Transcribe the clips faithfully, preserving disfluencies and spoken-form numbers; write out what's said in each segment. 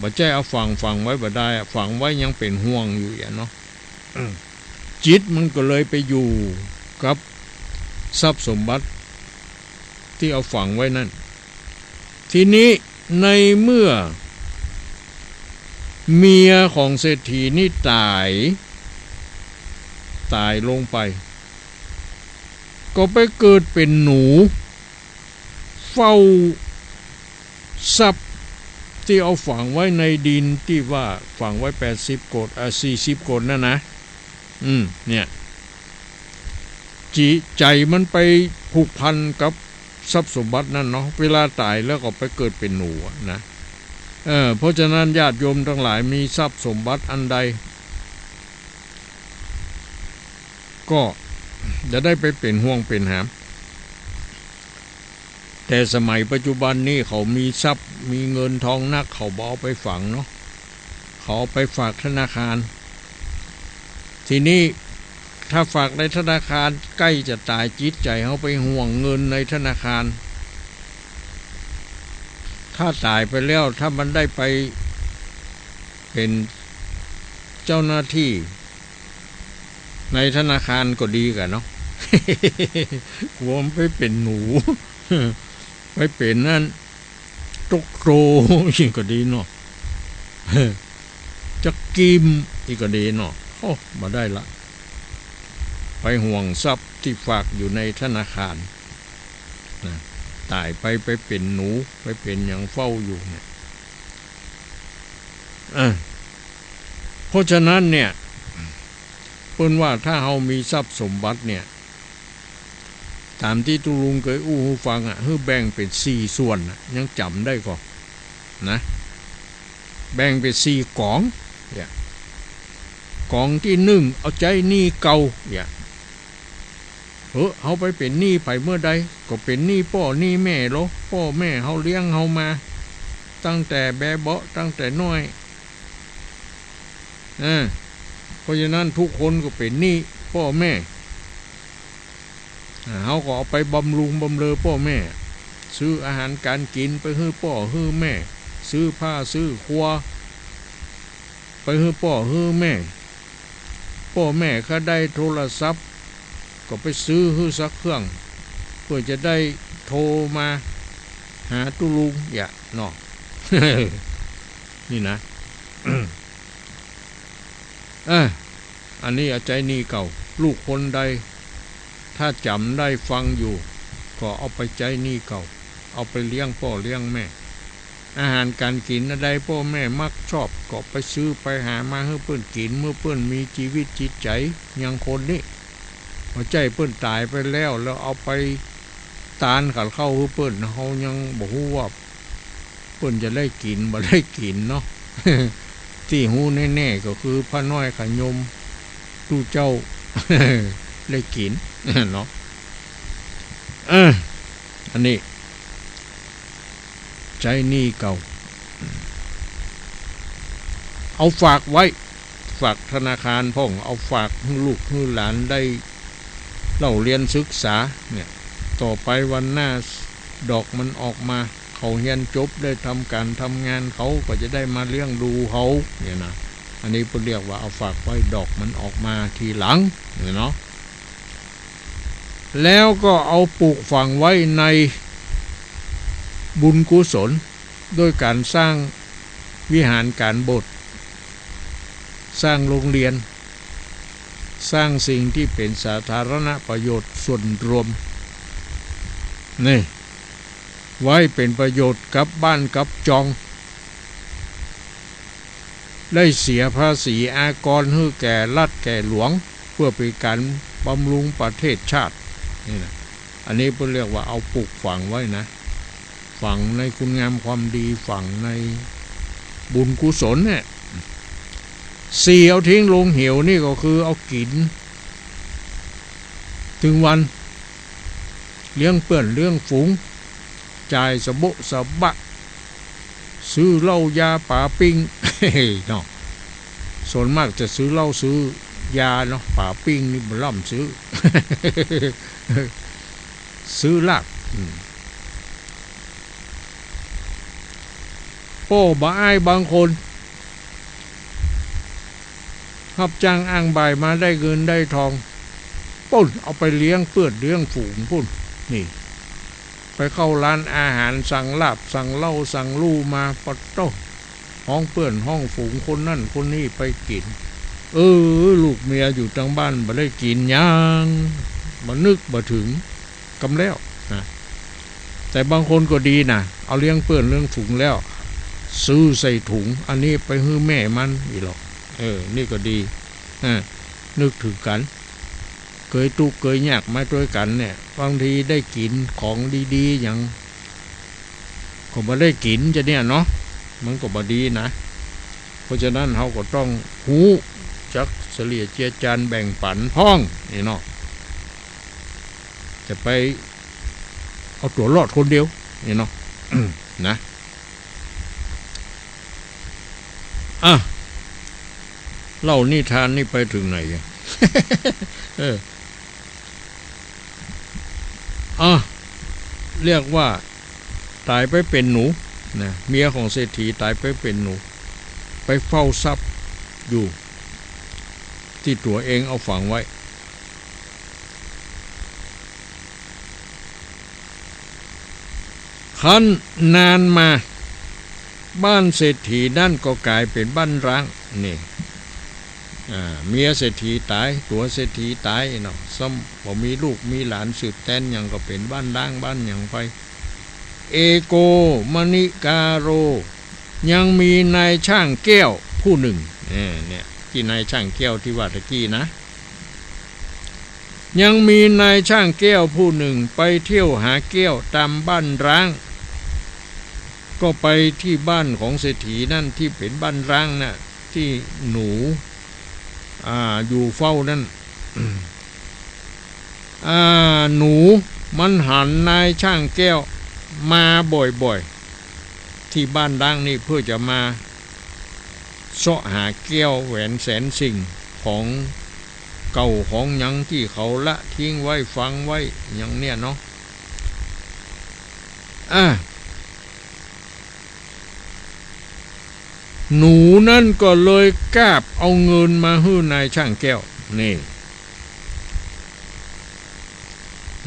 บ่ใจ้เอาฝัง ฝังไว้บ่ได้อะ ฝังไว้ยังเป๋นห่วงอยู่อะเนาะ จิตมันก็เลยไปอยู่กับทรัพย์สมบัติตี้เอาฝังไว้นั้น ทีนี้ในเมื่อเมียของเศรษฐีนี่ต๋าย ต๋ายลงไป ก็ไปเกิดเป๋นหนู เฝ้าทรัพย์ตี้เอาฝังไว้ในดินตี้ว่าฝังไว้แปดสิบโกด อ่า สี่สิบโกดนั่นนะ อืม เนี่ย จิตใจ๋มันไปผูกพันกับทรัพย์สมบัตินั้นเนาะ เวลาต๋ายแล้วก็ไปเกิดเป๋นหนูอะนะ เออ เพราะฉะนั้นญาติโยมตังหลายมีทรัพย์สมบัติอันใด ก็จะได้ไปเป๋นห่วงเป๋นหาม แต่สมัยปัจจุบันนี้เขามีทรัพย์ มีเงินทองนัก เขาบ่เอาไปฝังเนาะ เขาเอาไปฝากธนาคาร ทีนี้ถ้าฝากในธนาคารใก้จะต๋าย จิตใจ๋เฮาไปห่วงเงินในธนาคาร ถ้าต๋ายไปแล้ว ถ้ามันได้ไปเป๋นเจ้าหน้าตี้ ในธนาคารก็ดีก่าเนาะ กั๋วมันไปเป๋นหนู ไปเป๋นนั่น ตกโต อีกก็ดีเนาะ จักกีม อีกก็ดีเนาะ โอ้ บ่ได้ละ ไปห่วงทรัพย์ตี้ฝากอยู่ในธนาคารนะ ต๋ายไป ไปเป๋นหนู ไปเป๋นหยังเฝ้าอยู่เนี่ย อ่ะ เพราะฉะนั้นเนี่ย เปิ้นว่าถ้าเฮามีทรัพย์สมบัติเนี่ย ต๋ามตี้ตุ๊ลุงเกยอู้หื้อฟังอะ หื้อแบ่งเป๋นสี่ส่วนอะ ยังจ๋ำได้ก่อ นะ แบ่งเป๋นสี่ก๋อง เนี่ย ก๋องตี้นึ่ง เอาใจ๊หนี้เก่า เนี่ย เออ เฮาไปเป๋นหนี้ใผเมื่อใด ก็เป๋นหนี้ป้อหนี้แม่ลอ ป้อแม่เฮาเลี้ยงเฮามา ตั้งแต่แบเบาะ ตั้งแต่น้อย อ่า เพราะฉะนั้นทุกคนก็เป๋นหนี้ป้อแม่ อ่า เฮาก็เอาไปบำรุงบำเรอป้อแม่ ซื้ออาหารก๋านกิ๋นไปหื้อป้อหื้อแม่ ซื้อผ้าซื้อครัว ไปหื้อป้อหื้อแม่ ป้อแม่ข้าได้โทรศัพท์ ก็ไปซื้อหื้อสักเครื่อง เปื้อจะได้โทรมาหาตุ๊ลุง อย่าเนาะ นี่นะ เออ อันนี้เอาใจ๊หนี้เก่า ลูกคนใด ถ้าจ๋ำได้ฟังอยู่ ก็เอาไปใจ๊หนี้เก่า เอาไปเลี้ยงป้อเลี้ยงแม่ อาหารก๋านกิ๋นอันใดป้อแม่มักชอบ ก็ไปซื้อไปหามาหื้อเปิ้นกิ๋น เมื่อเปิ้นมีจีวิตจิตใจ๋ยังคนนี้ บ่ใจ้เปิ้นต๋ายไปแล้ว แล้วเอาไปตานเขาเข้าหื้อเปิ้น เฮายังบ่ฮู้ว่า เปิ้นจะได้กิ๋นบ่ได้กิ๋นเนาะ ตี้ฮู้แน่ๆ ก็คือพระน้อยขะยม ตุ๊เจ้า ได้กิ๋น เนาะ เออ อันนี้ ใจ๊หนี้เก่า เอาฝากไว้ ฝากธนาคารพ่อง เอาฝากหื้อลูกหื้อหลานได้เล่าเรียนศึกษา เนี่ย ต่อไปวันหน้าดอกมันออกมา เขาเฮียนจบได้ทำก๋านทำงาน เขาก็จะได้มาเลี้ยงดูเฮา เนี่ยนะ อันนี้เปิ้นเรียกว่าเอาฝากไว้ ดอกมันออกมาทีหลัง เนี่ยเนาะ แล้วก็เอาปลูกฝังไว้ในบุญกุศล ด้วยก๋านสร้างวิหารก๋านโบสถ์ สร้างโรงเรียน สร้างสิ่งตี้เป๋นสาธารณประโยชน์ส่วนรวม นี่ ไว้เป๋นประโยชน์กับบ้านกับจอง ได้เสียภาษีอากรหื้อแก่รัฐแก่หลวง เปื้อเป๋นก๋านบำรุงประเทศชาติ นี่นะ อันนี้เปิ้นเรียกว่าเอาปลูกฝังไว้นะ ฝังในคุณงามความดี ฝังในบุญกุศลเนี่ย สี่ เอาทิ้งลงเหวนี่ก็คือเอากิ๋นตึงวัน เลี้ยงเปื้อนเลี้ยงฝูง จ่ายสะโบ๊ะสะบะ ซื้อเหล้ายาป๋าปิ้ง เนาะ ส่วนมากจะซื้อเหล้าซื้อยาเนาะ ป๋าปิ้งนี่บ่ล่ำซื้อ ซื้อลาบ อืม ป้อบ่อายบางคน ฮับจ้างอ้างบ่ายมาได้เงินได้ทอง ปุ้น เอาไปเลี้ยงเปื้อนเลี้ยงฝูงปุ้น นี่ ไปเข้าร้านอาหาร สั่งลาบ สั่งเหล้า สั่งลู่มา ปะโต้ ฮ้องเปื้อนฮ้องฝูงคนนั้นคนนี้ไปกิ๋น เออ ลูกเมียอยู่ตังบ้านบ่ได้กิ๋นหยัง บ่นึกบ่เถิง กำแล้วนะ แต่บางคนก็ดีนะ เอาเลี้ยงเปื้อนเลี้ยงฝูงแล้ว ซื้อใส่ถุง อันนี้ไปหื้อแม่มันอี้หรอก เออ นี่ก็ดี อ่า นึกเถิงกั๋น เกยตุ๊กข์เกยยากมาตวยกั๋นเนี่ย บางทีได้กิ๋นของดีๆ หยัง ก็บ่ได้กิ๋นจะเนี่ยเนาะ มันก็บ่ดีนะ เพราะฉะนั้นเฮาก็ต้องฮู้จักเสลี่ยเจือจานแบ่งปั๋นพ่อง นี่เนาะ จะไปเอาตั๋วรอดคนเดียว นี่เนาะ นะ อ่ะ เล่านิทานนี่ไปเถิงไหนอะ เออ อ่ะ เรียกว่าต๋ายไปเป๋นหนูนะ เมียของเศรษฐีต๋ายไปเป๋นหนู ไปเฝ้าทรัพย์อยู่ ตี้ตั๋วเองเอาฝังไว้ คันนานมา บ้านเศรษฐีนั้นก็ก๋ายเป๋นบ้านร้าง นี่ อ่า เมียเศรษฐีต๋าย ตั๋วเศรษฐีต๋ายเนาะ ซ้ำบ่มีลูกมีหลานสืบแตนหยัง ก็เป๋นบ้านร้างบ้านหยังไป เอโก มณิกาโร ยังมีนายช่างแก้วผู้นึ่ง เออ เนี่ย ตี้นายช่างแก้วตี้ว่าตะกี้นะ ยังมีนายช่างแก้วผู้นึ่งไปเที่ยวหาแก้วต๋ามบ้านร้าง ก็ไปตี้บ้านของเศรษฐีนั้นตี้เป๋นบ้านร้างน่ะ ตี้หนู อ่า อยู่เฝ้านั้น อ่า หนูมันหันนายช่างแก้วมาบ่อยๆ ตี้บ้านร้างนี่เปื้อจะมาเซาะหาแก้วแหวนแสนสิ่งของเก่าของหยังตี้เขาละทิ้งไว้ฝังไว้หยังเนี่ยเนาะ อ่า หนูนั้นก็เลยกราบเอาเงินมาหื้อนายช่างแก้ว นี่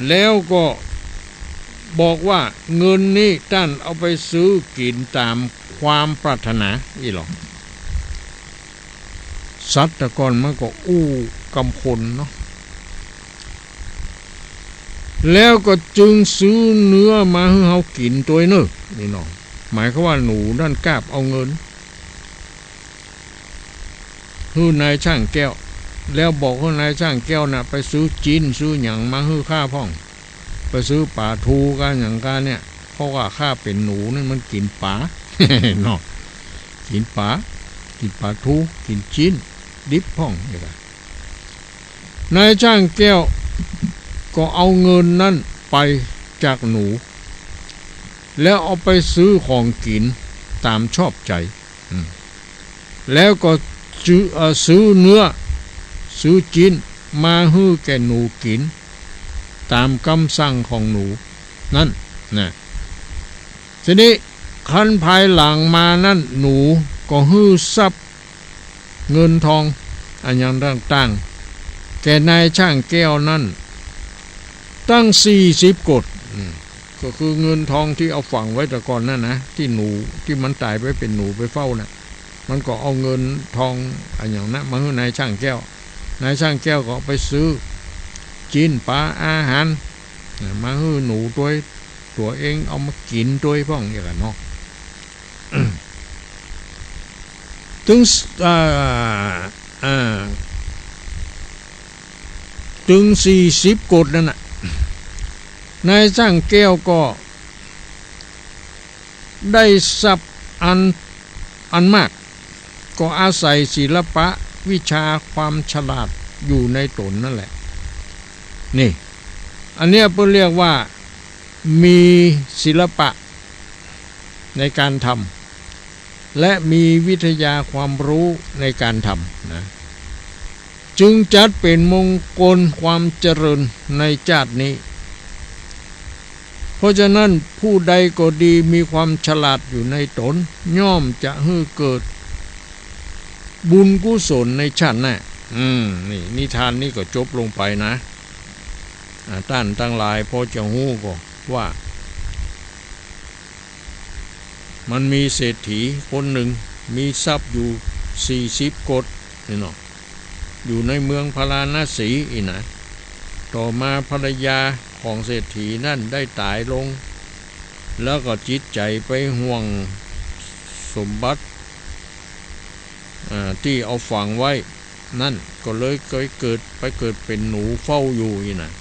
แล้วก็บอกว่า เงินนี้ต้านเอาไปซื้อกิ๋นต๋ามความปรารถนา อี้หรอ สัตว์แต่ก่อนมันก็อู้กำคนเนาะ แล้วก็จึงซื้อเนื้อมาหื้อเฮากิ๋นตวยเน่อ นี่เนาะ หมายความว่าหนูนั้นกราบเอาเงิน หื้อนายช่างแก้ว แล้วบอกหื้อนายช่างแก้วน่ะ ไปซื้อจิ๊นซื้อหยังมาหื้อข้าพ่อง ไปซื้อป๋าทูกาหยังกาเนี่ย เพราะว่าข้าเป๋นหนูนี่มันกิ๋นป๋า เนาะ กิ๋นป๋า กิ๋นป๋าทู กิ๋นจิ๊นดิบพ่องเนี่ยกะ นายช่างแก้วก็เอาเงินนั้นไปจากหนู แล้วเอาไปซื้อของกิ๋นต๋ามชอบใจ๋ อืม แล้วก็ซื้อ เอ่อ ซื้อเนื้อ ซื้อจิ๊นมาหื้อแก่หนูกิ๋นต๋ามกำสั่งของหนูนั้นนะ ทีนี้คันภายหลังมานั้น หนูก็หื้อทรัพย์เงินทองอะหยังต่างๆ แก่นายช่างแก้วนั้น ตั้งสี่สิบโกด อืม ก็คือเงินทองตี้เอาฝังไว้แต่ก่อนนั้นนะ ตี้หนู ตี้มันต๋ายไปเป๋นหนูไปเฝ้าน่ะ มันก็เอาเงินทองอะหยังนะ มาหื้อนายช่างแก้ว นายช่างแก้วก็ไปซื้อจิ๊นป๋าอาหารน่ะ มาหื้อหนูตวย ตั๋วเองเอามากิ๋นตวยพ่องเนี่ยกะเนาะ ตึง อ่า อ่า ตึงสี่สิบโกดนั้นน่ะ นายช่างแก้วก็ได้ทรัพย์อัน อันมาก ก็อาศัยศิลปะวิชาความฉลาดอยู่ในต๋นนั่นแหละ นี่ อันเนี้ยเปิ้นเรียกว่า มีศิลปะในการทำ และมีวิทยาความรู้ในการทำนะ จึงจัดเป๋นมงคลความเจริญในจาตินี้ เพราะฉะนั้นผู้ใดก็ดีมีความฉลาดอยู่ในตน ย่อมจะหื้อเกิดบุญกุศลในชาติหน้า อืม นี่นิทานนี้ก็จบลงไปนะ อ่า ต้านตังหลายพอจะฮู้ก็ว่า มันมีเศรษฐีคนหนึ่ง มีทรัพย์อยู่สี่สิบโกฏนี่เนาะ อยู่ในเมืองพาราณสีอี้นะ ต่อมาภรรยาของเศรษฐีนั้นได้ต๋ายลง แล้วก็จิตใจ๋ไปห่วงสมบัติ อ่า ตี้เอาฝังไว้ นั่นก็เลยไปเกิด ไปเกิดเป๋นหนูเฝ้าอยู่อี้นะ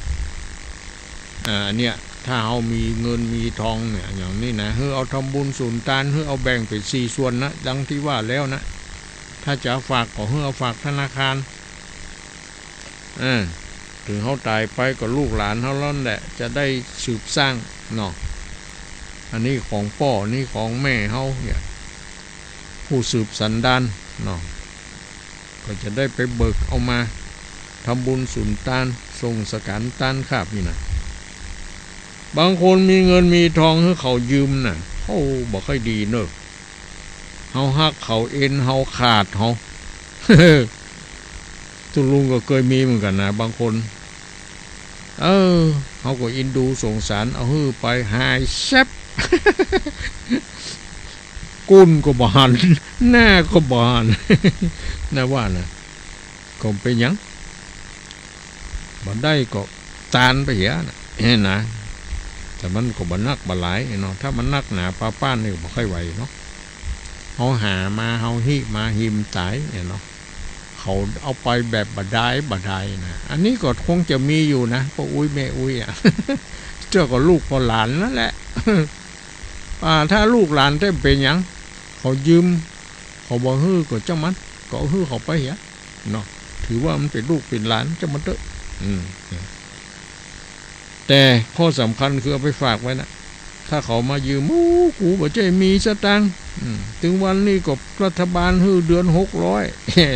อ่า เนี่ย ถ้าเฮามีเงินมีทองเนี่ย อย่างนี้นะ หื้อเอาทำบุญสุนตาน หื้อเอาแบ่งเป๋นสี่ส่วนนะ ดังตี้ว่าแล้วนะ ถ้าจะฝากก็หื้อเอาฝากธนาคาร อ่า เถิงเฮาต๋ายไปก็ลูกหลานเฮานั้นแหละ จะได้สืบสร้างเนาะ อันนี้ของป้อ อันนี้ของแม่เฮาเนี่ย ผู้สืบสันดานเนาะ ก็จะได้ไปเบิกเอามาทำบุญสุนตาน ส่งสกังตานคาบนี่นะ บางคนมีเงินมีทองหื้อเขายืมน่ะ โอ้ บ่ค่อยดีเนอะ เฮาฮักเขา เอ็นเฮาขาดเฮา ตุ๊ลุงก็เกยมีเหมือนกั๋นนะ บางคน เออ เฮาก็อินดูสงสาร เอาหื้อไป หายแซ็บ ก้นก็บ่หัน หน้าก็บ่หัน นะว่านะ ก็เป๋นหยัง บ่ได้ก็ตานไปเหียนะ เห็นนะ แต่มันก็บ่นักบ่หลายเนาะ ถ้ามันนักหนาปาป้านนี่ก็บ่ค่อยไหวเนาะ เฮาหามา เฮาหิมา หิมต๋ายเนาะ เขาเอาไปแบบบ่ดายบ่ดายนะ อันนี้ก็คงจะมีอยู่นะ ป้ออุ๊ยแม่อุ๊ยอะ เจ้าก็ลูกป้อหลานนั่นแหละ อ่า ถ้าลูกหลานแต๊เป๋นหยัง เขายืม เขาบ่หื้อก็จ้างมัน ก็เอาหื้อเขาไปเหียเนาะ ถือว่ามันเป๋นลูกเป๋นหลาน จ้างมันเต๊อะ อืม แต่ข้อสำคัญคือเอาไปฝากไว้นะ ถ้าเขามายืม โอ้ กูบ่ใจ้มีสตางค์ อืม ตึงวันนี้ก็รัฐบาลหื้อเดือนหกร้อย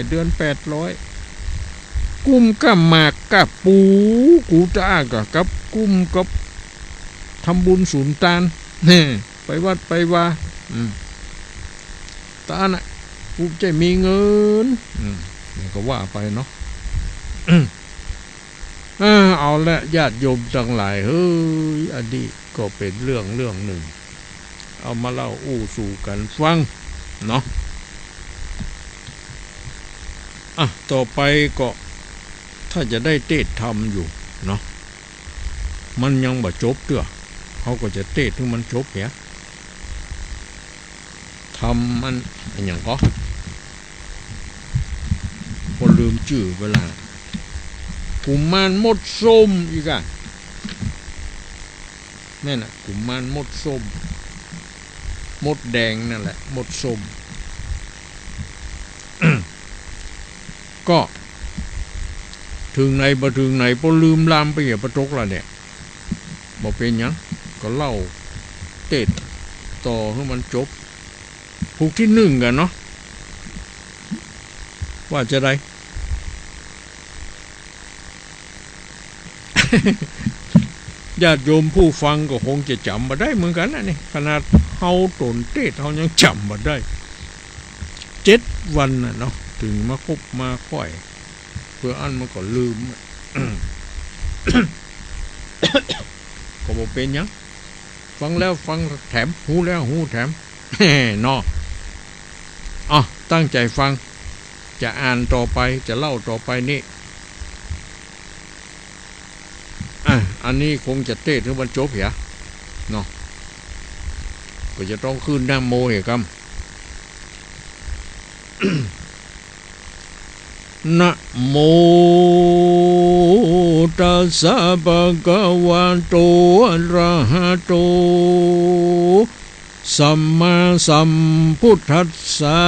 เดือนแปดร้อย กุ้มก้าหมากก้าปู กูจะอ้างกับ กับกุ้มกับทำบุญสุนตาน แน่ ไปวัดไปวา อืม ตาน่ะ กูบ่ใจ้มีเงิน อืม นี่ก็ว่าไปเนาะ อ่า เอาละ ญาติโยมตังหลาย เฮ้ย อันนี้ก็เป๋นเรื่องเรื่องนึ่ง เอามาเล่าอู้สู่กั๋นฟังเนาะ อ่ะ ต่อไปก็ ถ้าจะได้เตสน์ธรรมอยู่เนาะ มันยังบ่จบเตื้อ เฮาก็จะเตสน์หื้อมันจบเหีย ธรรมอัน อันหยังก็ ก็ลืมจื้อไปละ กุมารมดส้มอี้ก่ะ แม่นน่ะ กุมารมดส้ม มดแดงนั่นแหละ มดส้ม ก็ เถิงไหนบ่เถิงไหน ป้อลืมลามไปเหียปะตกละเนี่ย บ่เป๋นหยัง ก็เล่าเตสน์ต่อหื้อมันจบ ผูกตี้นึ่งกั๋นเนาะ ว่าจะใด ญาติโยมผู้ฟังก็คงจะจ๋ำบ่ได้เหมือนกั๋นนะนี่ ขนาดเฮาต๋นเตสน์เฮายังจ๋ำบ่ได้ เจ็ดวันน่ะเนาะ เถิงมาคบมาค่อย เปื้ออั้นมันก็ลืม ก็บ่เป๋นหยัง ฟังแล้วฟังแถม ฮู้แล้วฮู้แถม เนาะ อ่ะ ตั้งใจ๋ฟัง จะอ่านต่อไป จะเล่าต่อไปนี้ อ่ะ อันนี้คงจะเตสน์หื้อมันจบเหียเนาะ ก็จะต้องขึ้นนะโมเหียกำ นะโมตัสสะ ภะคะวะโต อะระหะโต สัมมาสัมพุทธัสสะ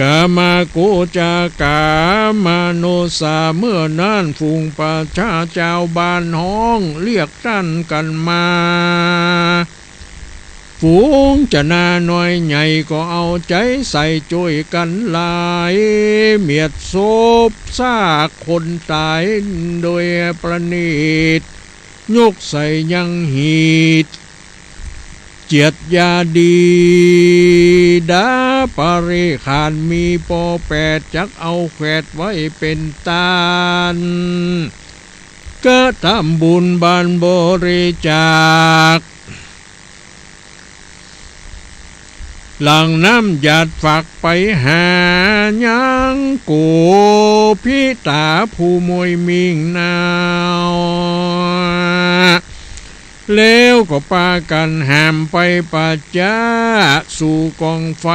กามาโกจา กามานุสสา เมื่อนั้นฝูงประชาจาวบ้านฮ้องเรียกต้านกั๋นมา ฝูงจะนาน้อยใหญ่ก็เอาใจ๋ใส่จ้วยกั๋นหลาย เมียดศพซากคนต๋ายโดยประณีต ยกใส่ยังหีบ เจียดยาดี ดาปริขารมีป้อแปด จักเอาแขวนไว้เป๋นตาน กระทำบุญบานบริจาค หลั่งน้ำหยาดฝากไปหายังโกภิตาผู้มวยมิ่งนาว แล้วก็ปากั๋นหามไปประจาสู่ก๋องไฟ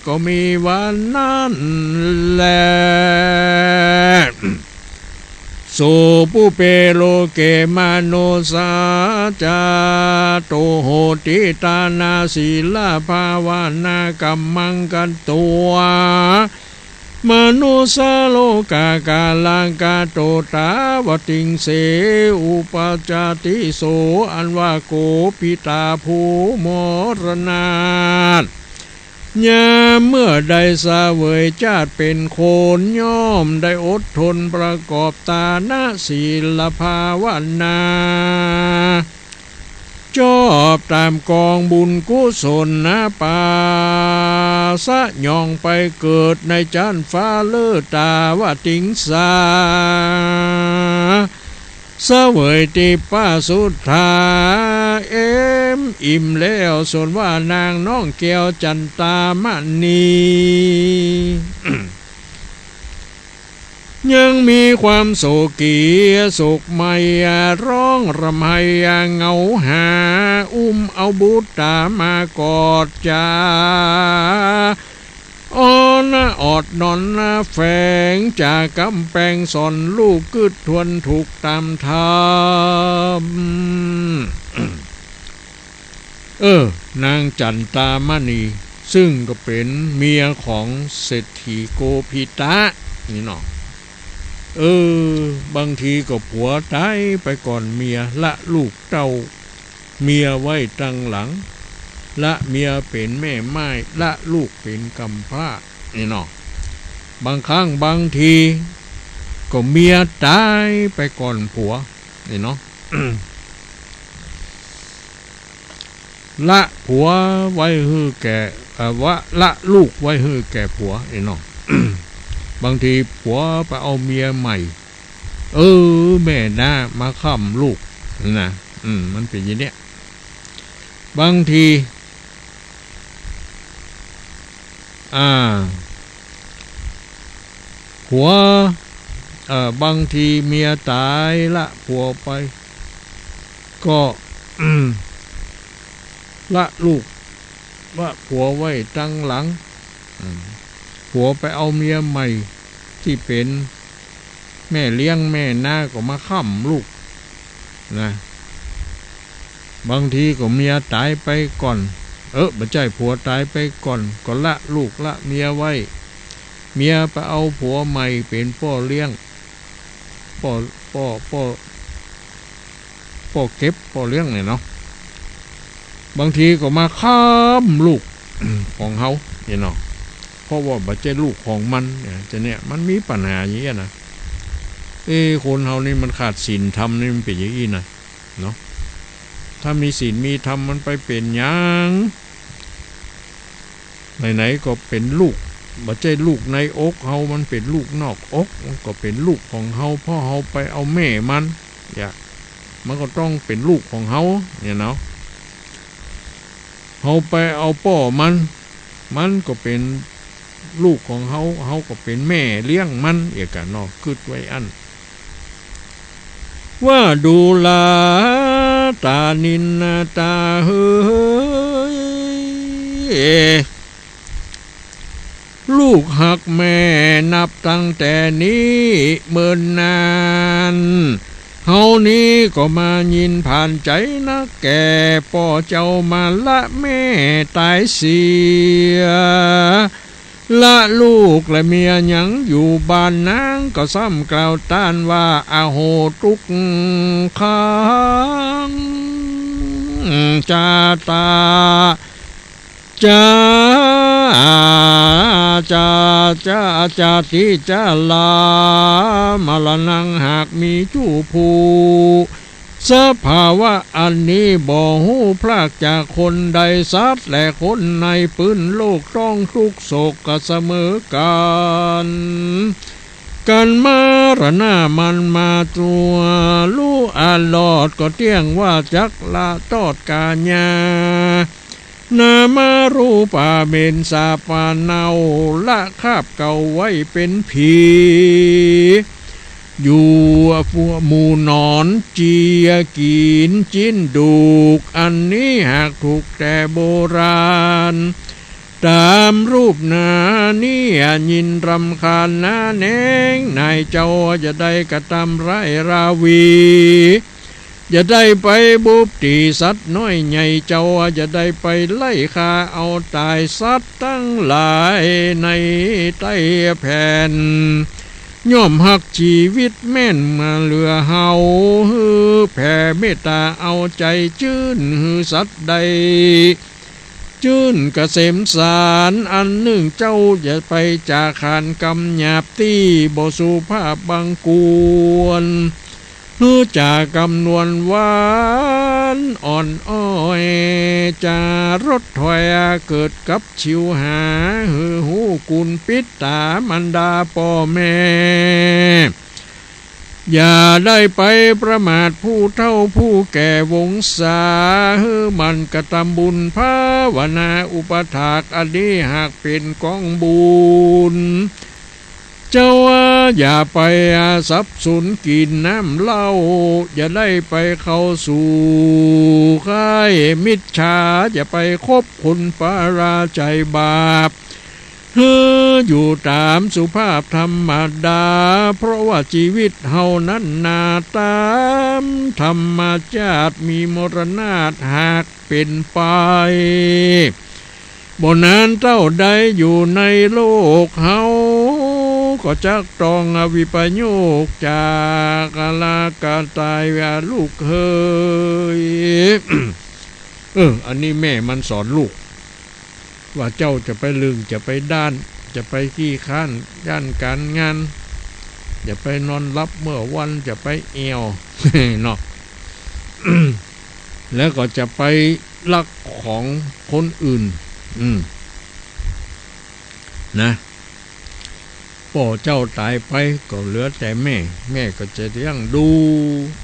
ก็มีวันนั้นแล โส ปุพเพ โลกเข มนุสสา จาโต โหติ ทานา ศีลา ภาวนา กัมมัง กัตวา มนุสสา โลกา กาลัง กะโต ตาวติงเส อุปัจจาติ โส อันว่าโกภิตาผู้มรณาต ยามเมื่อได้เสวยจาติเป๋นคน ย่อมได้อดทนประกอบตานะ ศีล ภาวนา จอบต๋ามก๋องบุญกุศลนา ปาสยองไปเกิดในจั๊นฟ้าเลิศ ตาวติงสา เสวยทิพย์สุทธา เอ็มอิ่มแล้ว ส่วนว่านางน้องแก้วจันตามณี ยังมีความโศกเศร้าโศกไหม้ ร้องร่ำไห้เหงาหา อุ้มเอาบุตรต๋ามากอดจ๋า อ้อนออดนอนแฝงจ๋ากำแปง สอนลูกกึ๊ดทวนถูกต๋ามธรรม เออ นางจันตามณี ซึ่งก็เป๋นเมียของเศรษฐีโกภิตะนี่เนาะ เออ บางทีก็ผัวต๋ายไปก่อนเมีย ละลูกเต้าเมียไว้ตังหลัง ละเมียเป๋นแม่ม่าย ละลูกเป๋นกำพร้านี่เนาะ บางครั้งบางทีก็เมียต๋ายไปก่อนผัวนี่เนาะ ละผัวไว้หื้อแก่ เอ่อ วะ ละลูกไว้หื้อแก่ผัวไอ้เนาะ บางทีผัวไปเอาเมียใหม่ เออ แม่น้ามาค้ำลูกนะ อืม มันเป๋นอย่างเนี้ย บางที อ่า ผัว เอ่อ บางทีเมียต๋ายละผัวไป ก็ ละลูก ละผัวไว้ตังหลัง อืม ผัวไปเอาเมียใหม่ตี้เป๋นแม่เลี้ยงแม่น้าก็มาค้ำลูก นะ บางทีก็เมียต๋ายไปก่อน เออ บ่ใจ้ ผัวต๋ายไปก่อน ก็ละลูกละเมียไว้ เมียไปเอาผัวใหม่เป๋นป้อเลี้ยง ป้อ ป้อ ป้อ ป้อเก็บป้อเลี้ยงเนี่ยเนาะ บางทีก็มาค้ำลูก ของเฮาเนี่ยเนาะ เพราะว่าบ่ใจ้ลูกของมันเนี่ย จะเนี่ย มันมีปัญหาอย่างเงี้ยนะ เอ้ คนเฮานี่มันขาดศีลธรรมนี่มันเป๋นอย่างอี้นะ เนาะ ถ้ามีศีลมีธรรมมันไปเป๋นหยัง ไหนๆ ก็เป๋นลูก บ่ใจ้ลูกในอกเฮา มันเป๋นลูกนอกอก มันก็เป๋นลูกของเฮา เพราะเฮาไปเอาแม่มัน อย่า มันก็ต้องเป๋นลูกของเฮาเนี่ยเนาะ เฮาไปเอาป้อมัน มันก็เป๋นลูกของเฮา เฮาก็เป๋นแม่เลี้ยงมัน เอียกะเนาะ กึ๊ดไว้อั้น ว่าดูราต๋านินนาต๋าเฮย ลูกฮักแม่นับตั้งแต่นี้เมินนาน เฮานี้ก็มายินผ่านใจ๋นักแก่ ป้อเจ้ามาละแม่ต๋ายเสีย ละลูกและเมียยังอยู่บ้าน นางก็ซ้ำกล่าวต้านว่า อโห ตุ๊กขัง จาตา จา จา จา จาติ จรามรณัง หากมีจู้ผู้ สภาวะอันนี้บ่ฮู้พรากจากคนใด สัตว์และคนในปื้นโลกต้องทุกข์โศกกะเสมอกั๋น กั๋นมรณะมันมาตั๋ว ฮู้อะลอดก็เตี้ยงว่าจักละตอดก๋ายา นามรูปาเป๋นสาปาเนา ละคาบเก่าไว้เป๋นผี อยู่หมู่หนอนเจียกิ๋นจิ๊นดูก อันนี้หากถูกแต่โบราณ ต๋ามรูปนานี้ยินรำคาญหนาแหนง นายเจ้าจะได้กระตำร้ายราวี จะได้ไปบุบตี๋สัตว์น้อยใหญ่ เจ้าจะได้ไปไล่ฆ่าเอาต๋ายสัตว์ตังหลายในใต้แผ่น ย่อมฮักจีวิตแม่นมาเหลือเฮา หื้อแผ่เมตต๋าเอาใจ๋จื้น หื้อสัตว์ได้ จื้นกะเสมสารอันนึ่ง เจ้าอย่าไปจ๋าขานกำหยาบตี้บ่สุภาพบังควร หื้อจ๋ากำนวลหวานอ่อนอ้อย จ๋ารดถ้อยเกิดกับชิวหา หื้อฮู้กุณปิดต๋ามารดาป้อแม่ อย่าได้ไปประมาทผู้เฒ่าผู้แก่วงศา หื้อหมั่นกระตำบุญภาวนาอุปถาก อันนี้หากเป๋นกองบุญ เจ้าว่าอย่าไปสับสนกิ๋นน้ำเหล้า อย่าได้ไปเข้าสู่ค่ายมิจฉา อย่าไปคบคนปาราไจ๋บาป หื้ออยู่ต๋ามสุภาพธรรมดา เพราะว่าจีวิตเฮานั้นนา ต๋ามธรรมจาติมีมรณาตหากเป๋นไป บ่นานเต้าใดอยู่ในโลกเฮา ก็จักต้องวิปโยคจากลาก๋าต๋าย ลูกเฮย เออ อันนี้แม่มันสอนลูก ว่าเจ้าจะไปลึง จะไปด้าน จะไปขี้คร้านด้านก๋านงาน อย่าไปนอนหลับเมื่อวัน จะไปแอ่ว เนาะ แล้วก็จะไปลักของคนอื่น อืม นะ ป้อเจ้าต๋ายไปก็เหลือแต่แม่ แม่ก็จะเลี้ยงดู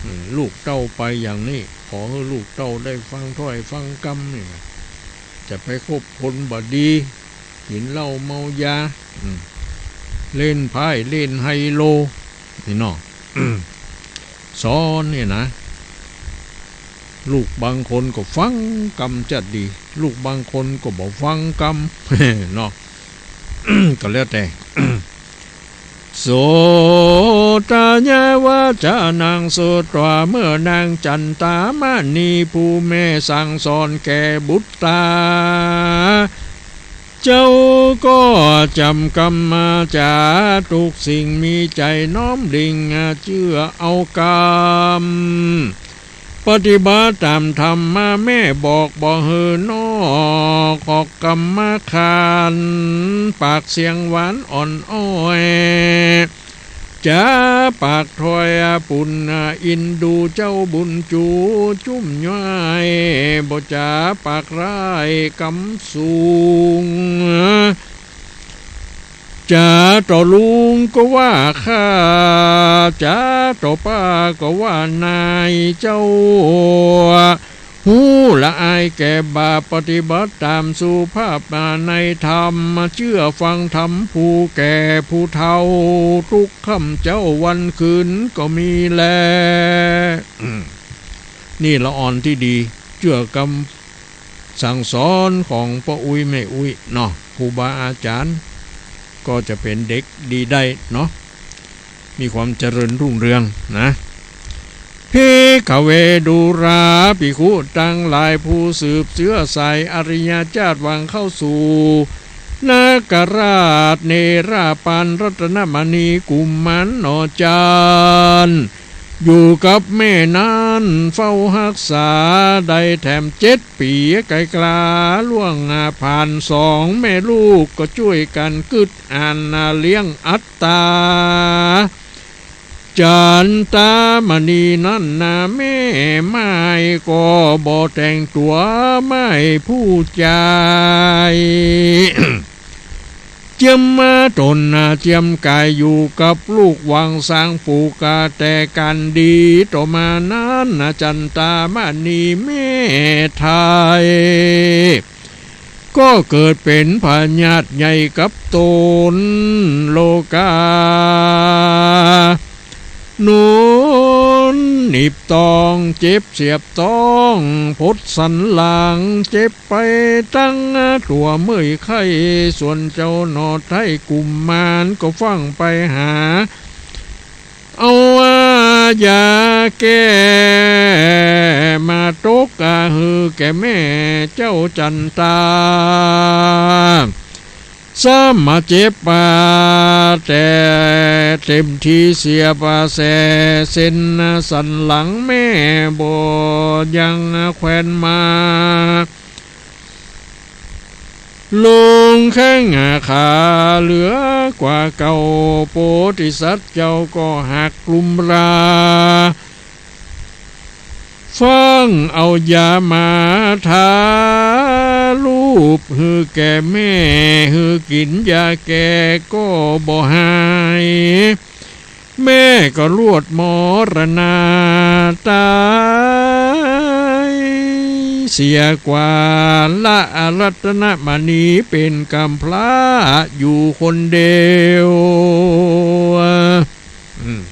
อืม ลูกเต้าไปอย่างนี้ ขอหื้อลูกเต้าได้ฟังถ้อยฟังกำนี่นะ จะไปคบคนบ่ดี กิ๋นเหล้าเมายา อืม เล่นไพ่เล่นไฮโล นี่เนาะ สอนนี่นะ ลูกบางคนก็ฟังกำจัดดี ลูกบางคนก็บ่ฟังกำ เนาะ ก็แล้วแต่ โสตะยะวะจะนัง สุตวา เมื่อนางจันตามณีผู้แม่สั่งสอนแก่บุตตา เจ้าก็จ๋ำกำมาจ๋า ทุกสิ่งมีใจ๋น้อมดิ่งเจื้อเอากำ ปฏิบัติต๋ามธรรมะแม่บอกบ่หื้อนอก ออกกำมาขาน ปากเสียงหวานอ่อนอ้อย จ๋าปากถ้อยปุณอินดูเจ้าบุญจูจุ่มย้าย บ่จ๋าปากร้ายกำสูง จ๋าต่อลุงก็ว่าข้า จ๋าต่อป้าก็ว่านาย เจ้าฮู้ละอายแก่บาป ปฏิบัติต๋ามสุภาพมาในธรรม เจื้อฟังธรรมผู้แก่ผู้เฒ่า ทุกค่ำเจ๊าวันคืนก็มีแล อืม นี่ละอ่อนตี้ดี เจื้อกำสั่งสอนของป้ออุ๊ยแม่อุ๊ยเนาะ ครูบาอาจ๋ารย์ ก็จะเป๋นเด็กดีได้เนาะ มีความเจริญรุ่งเรืองนะ ภิกขะเว ดูราภิกขุตังหลาย ผู้สืบเจื้อสายอริยจาติหวังเข้าสู่นคราชเนรปานรัตนมณีกุมารหน่อจาน อยู่กับแม่นั้นเฝ้าฮักษาได้แถมเจ็ดปี๋ ไกลกล้าล่วงผ่าน สองแม่ลูกก็จ้วยกั๋นกึ๊ดอันเลี้ยงอัตต๋า จันตามณีนั้นนา แม่ม่ายก็บ่แต่งตั๋วม่ายผู้จาย เจียมต๋นนาเจียมก๋ายอยู่กับลูก หวังสร้างผูกกะแต่กั๋นดี ต่อมานั้นนา จันตามณีแม่ไทย ก็เกิดเป๋นพญาติใหญ่กับต๋น โลกา หนุนหนีบตอง เจ็บเสียบตอง ผดสันหลัง เจ็บไปตึงตั๋วเมื่อยไข้ ส่วนเจ้าหนอไท้กุมารก็ฟั่งไปหา เอายาแก้มาตกหื้อแก่แม่เจ้าจันตา ซ้ำมาเจ็บปาแต่เต็มทีเสียปาแส เส้นสันหลังแม่บ่ยังแควนมา ลงแข้งขาเหลือกว่าเก่า โพธิสัตว์เจ้าก็หักกลุมรา ฟั่งเอายามาทาลูบหื้อแก่แม่ หื้อกิ๋นยาแก้ก็บ่หาย แม่ก็ลวดมรณาต๋ายเสียกว่า ละรัตนมณีเป๋นกำพร้าอยู่คนเดียว อืม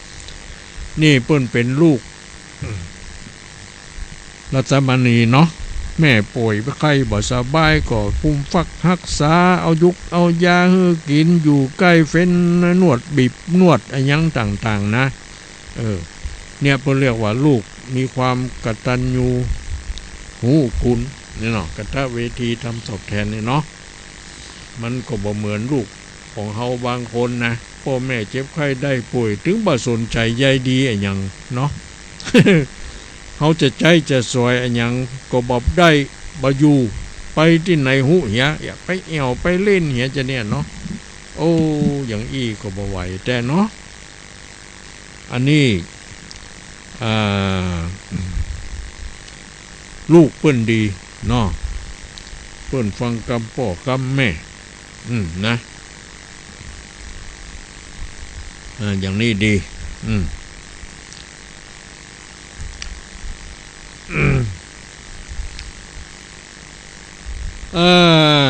นี่เปิ้นเป๋นลูก อืม รัตนมณีเนาะ แม่ป่วยไข้บ่สบายก็กุมฟักฮักษา เอายุกเอายาหื้อกิ๋น อยู่ใก้เฟ้นนวดบีบนวดอะหยังต่างๆ นะ เออ เนี่ยเปิ้นเรียกว่าลูกมีความกตัญญูรู้คุณเนี่ยเนาะ กตเวทีทำตอบแทนเนี่ยเนาะ มันก็บ่เหมือนลูกของเฮาบางคนนะ ป้อแม่เจ็บไข้ได้ป่วย ตึงบ่สนใจ๋ใยดีอะหยังเนาะ เฮาจะใจ๊จะสอยอะหยังก็บ่ได้ บ่อยู่ ไปตี้ไหนฮู้เหีย อยากไปแอ่วไปเล่นเหียจะเนี่ยเนาะ โอ้ อย่างอี้ก็บ่ไหวแต๊เนาะ อันนี้ อ่า ลูกเปิ้นดีเนาะ เปิ้นฟังกำป้อกำแม่ อืม นะ อ่า อย่างนี้ดี อืม อืม อ่า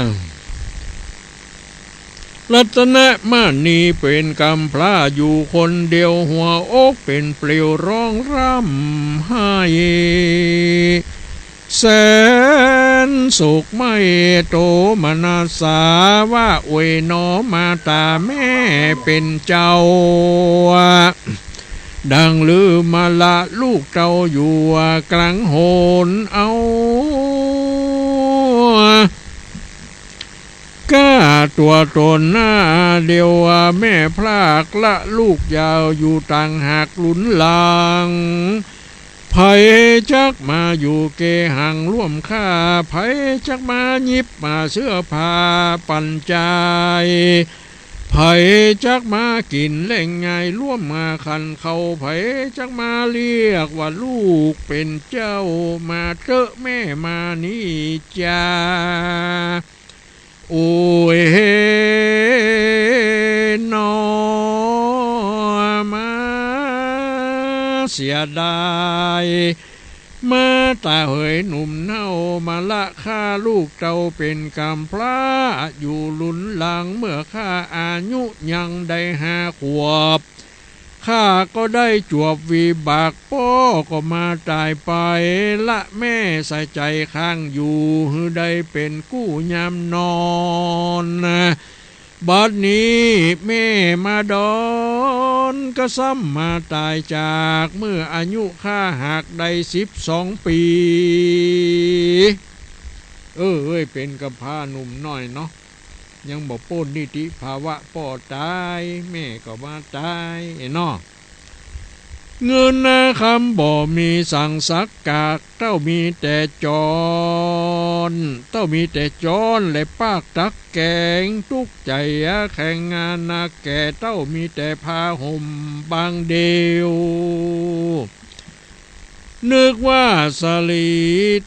รัตนมณีเป๋นกำพร้าอยู่คนเดียว หัวอกเป๋นปลิวร้องร่ำไห้ แสนโศกไหม้โตมนัสสา ว่าโอยหนอมาต๋าแม่เป๋นเจ้า ดังลือมาละลูกเต้าอยู่กลางหนเอา ก้าตั๋วต๋นหน้าเดียว แม่พรากละลูกยาวอยู่ต่างหากหลุนหลัง ใผจักมาอยู่เกหังร่วมข้า ใผจักมาหยิบมาเสื้อผ้าปั๋นจาย ใผจักมากิ๋นแล่งงายร่วมมาขันข้าว ใผจักมาเรียกว่าลูกเป๋นเจ้า มาเต๊อะแม่มานี่จา โอ้ยหนอ มาเสียดาย มาต๋าเหยหนุ่มเน่า มาละข้าลูกเต้าเป๋นกำพร้าอยู่หลุนหลัง เมื่อข้าอายุยังได้ห้าขวบ ข้าก็ได้จวบวิบาก ป้อก็มาต๋ายไป ละแม่ใส่ใจ๋ข้างอยู่ หื้อได้เป๋นกู้ยามนอน บัดนี้แม่มาดอน ก็ซ้ำมาต๋ายจาก เมื่ออายุข้าหากได้สิบสองปี๋ เออ เอ้ย เป๋นกำพร้าหนุ่มน้อยเนาะ ยังบ่ป๊นนิติภาวะ ป้อต๋าย แม่ก็มาต๋าย เอ้ยเนาะ เงินนาคำบ่มีสังสักกาก เต้ามีแต่จอน เต้ามีแต่จอนและปากตักแกง ตุ๊กใจ๋แข่งงานนักแก่ เต้ามีแต่ผ้าห่มบางเดียว นึกว่าสะหลี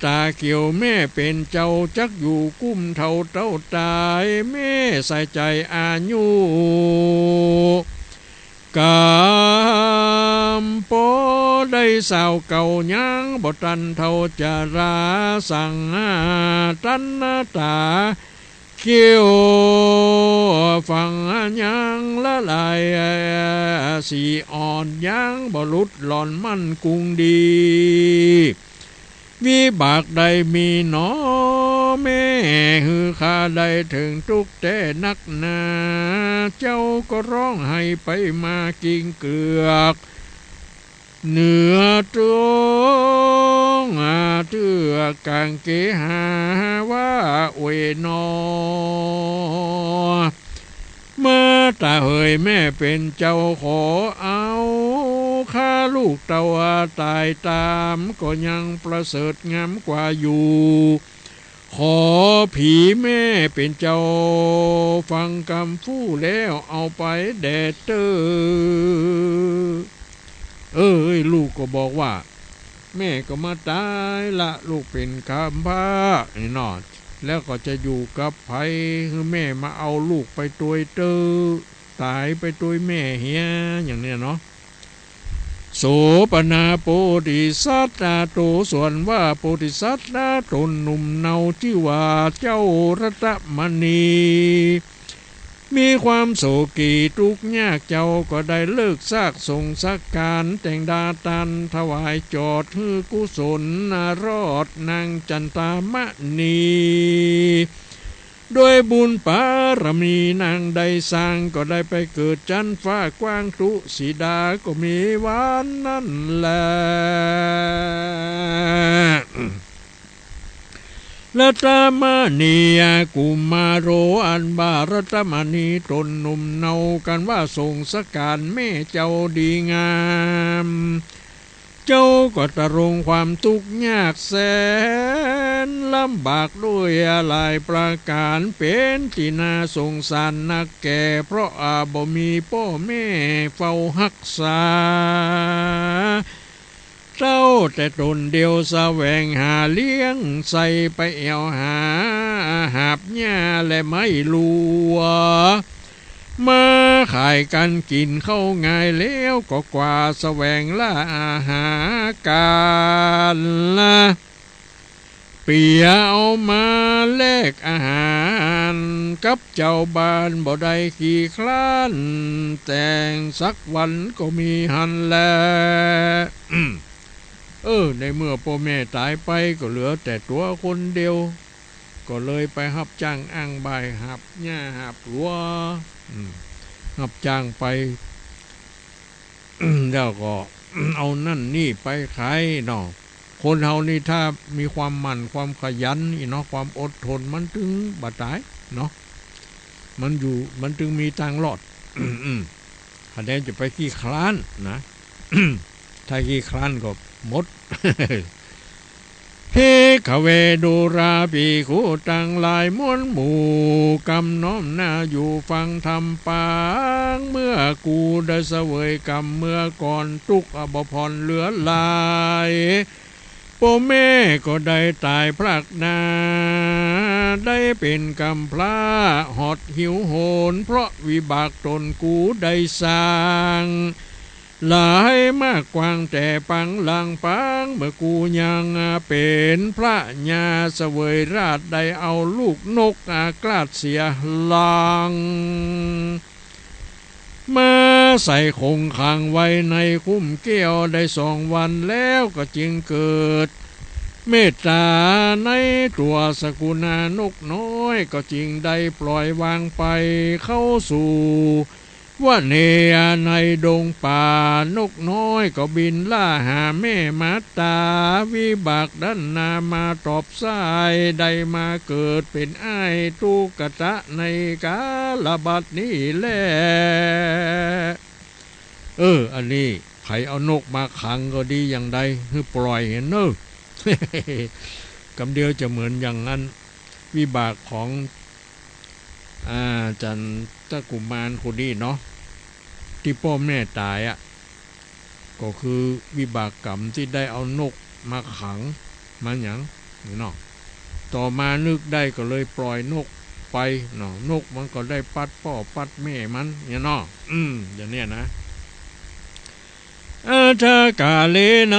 ต๋าเขียวแม่เป๋นเจ้า จักอยู่กุ้มเฒ่าเต้าต๋าย แม่ใส่ใจ๋อายุ กำปอได้สาวเก่ายังบ่ตันเฒ่าจรา สังหาตันต๋าเขียว ฟังยังละลายสีอ่อน ยังบ่หลุดหล่อนมั่นคงดี วิบากใดมีหนอแม่ หื้อข้าได้เถิงตุ๊กข์แต๊นักหนา เจ้าก็ฮ้องไห้ไปมากิ่งเกือก เหนือตรงเตื้อกางเกหาว่า โอยหนอ มาต๋าเหยแม่เป๋นเจ้า ขอเอาข้าลูกเต้าต๋ายต๋าม ก็ยังประเสริฐงามกว่าอยู่ ขอผีแม่เป๋นเจ้า ฟังกำฟู่แล้วเอาไปแด่เต๊อ เอ้ย ลูกก็บอกว่า แม่ก็มาต๋ายละ ลูกเป๋นกำพร้านี่เนาะ แล้วก็จะอยู่กับใผ หื้อแม่มาเอาลูกไปตวยเต๊อ ต๋ายไปตวยแม่เหีย อย่างเนี้ยเนาะ โสปนาโปธิสัตว์ โตส่วนว่าโพธิสัตว์ ต๋นหนุ่มเนาจื้อว่าเจ้ารัตมณี มีความโศกีตุ๊กข์ยาก เจ้าก็ได้เลิกซากสงสการแต่งดาตานถวายจอด หื้อกุศลรอดนางจันตามณี ด้วยบุญปารมีนางได้สร้าง ก็ได้ไปเกิดจั้นฟ้ากว้าง ตุสีดาก็มีวันนั้นแล รัตมณีกุมารโอ อันว่ารัตมณีต๋นหนุ่มเนา กันว่าสงสการแม่เจ้าดีงาม เจ้าก็ตรงความตุ๊กข์ยากแสนลำบากด้วยหลายประก๋าน เป๋นตี้น่าสงสารนักแก่ เพราะอาบ่มีป้อแม่เฝ้าฮักษา เต้าแต่ต๋นเดียวแสวงหาเลี้ยงใส่ ไปแอ่วหาหาบหญ้าและไม้ลัว มาขายกั๋นกิ๋นเข้าง่าย แล้วก็กว่าแสวงล่าหาก๋านละ เปียเอามาแลกอาหารกับเจ้าบ้าน บ่ได้ขี้คร้านแต่งสักวันก็มีหั้นแล เออ ในเมื่อป้อแม่ต๋ายไปก็เหลือแต่ตั๋วคนเดียว ก็เลยไปฮับจ้างอ้างบ่าย หาบหญ้าหาบลัว อืม ฮับจ้างไป แล้วก็ เอานั่นนี่ไปขายเนาะ คนเฮานี่ถ้ามีความหมั่นความขยันนี่เนาะ ความอดทนมันตึงบ่ต๋ายเนาะ มันอยู่ มันตึงมีตางรอด อืม คะแนนจะไปขี้คร้านนะ ถ้าขี้คร้านก็หมด ภิกขเวดูราภิกขุตังหลายมวลหมู่ กำน้อมหน้าอยู่ฟังธรรมปาง เมื่อกูได้เสวยกำเมื่อก่อน ตุ๊กข์อบ่ผ่อนเหลือหลาย ป้อแม่ก็ได้ต๋ายพรากหน้า ได้เป๋นกำพร้าหดหิวโหย เพราะวิบากต๋นกูได้สร้าง หลายมากกว้างแต่ปางหลังปาง เมื่อกูยังเป๋นพระยาเสวยราชย์ ได้เอาลูกนกอาคราชเสียหลัง มาใส่คงขังไว้ในคุ้มแก้วได้สองวันแล้ว ก็จึงเกิดเมตต๋าในตั๋วสกุณานกน้อย ก็จึงได้ปล่อยวางไปเข้าสู่ วะเนยในดงป่า นกน้อยก็บินล่าหาแม่มาต๋า วิบากดั้นนามาตอบสาย ได้มาเกิดเป๋นอ้ายตุ๊กตะในกาลบัดนี้แล เออ อันนี้ ใผเอานกมาขังก็ดีอย่างใด หื้อปล่อยเหียเน่อ กำเดียวจะเหมือนอย่างนั้น วิบากของ อ่า จันทกุมารคนนี้เนาะ ตี้ป้อแม่ต๋ายอะ ก็คือวิบากกรรมตี้ได้เอานกมาขัง มาหยัง นี่เนาะ ต่อมานึกได้ก็เลยปล่อยนกไปเนาะ นกมันก็ได้ปัดป้อปัดแม่มัน เนี่ยเนาะ อืม อย่างเนี้ยนะ อัฏฐกาเล ใน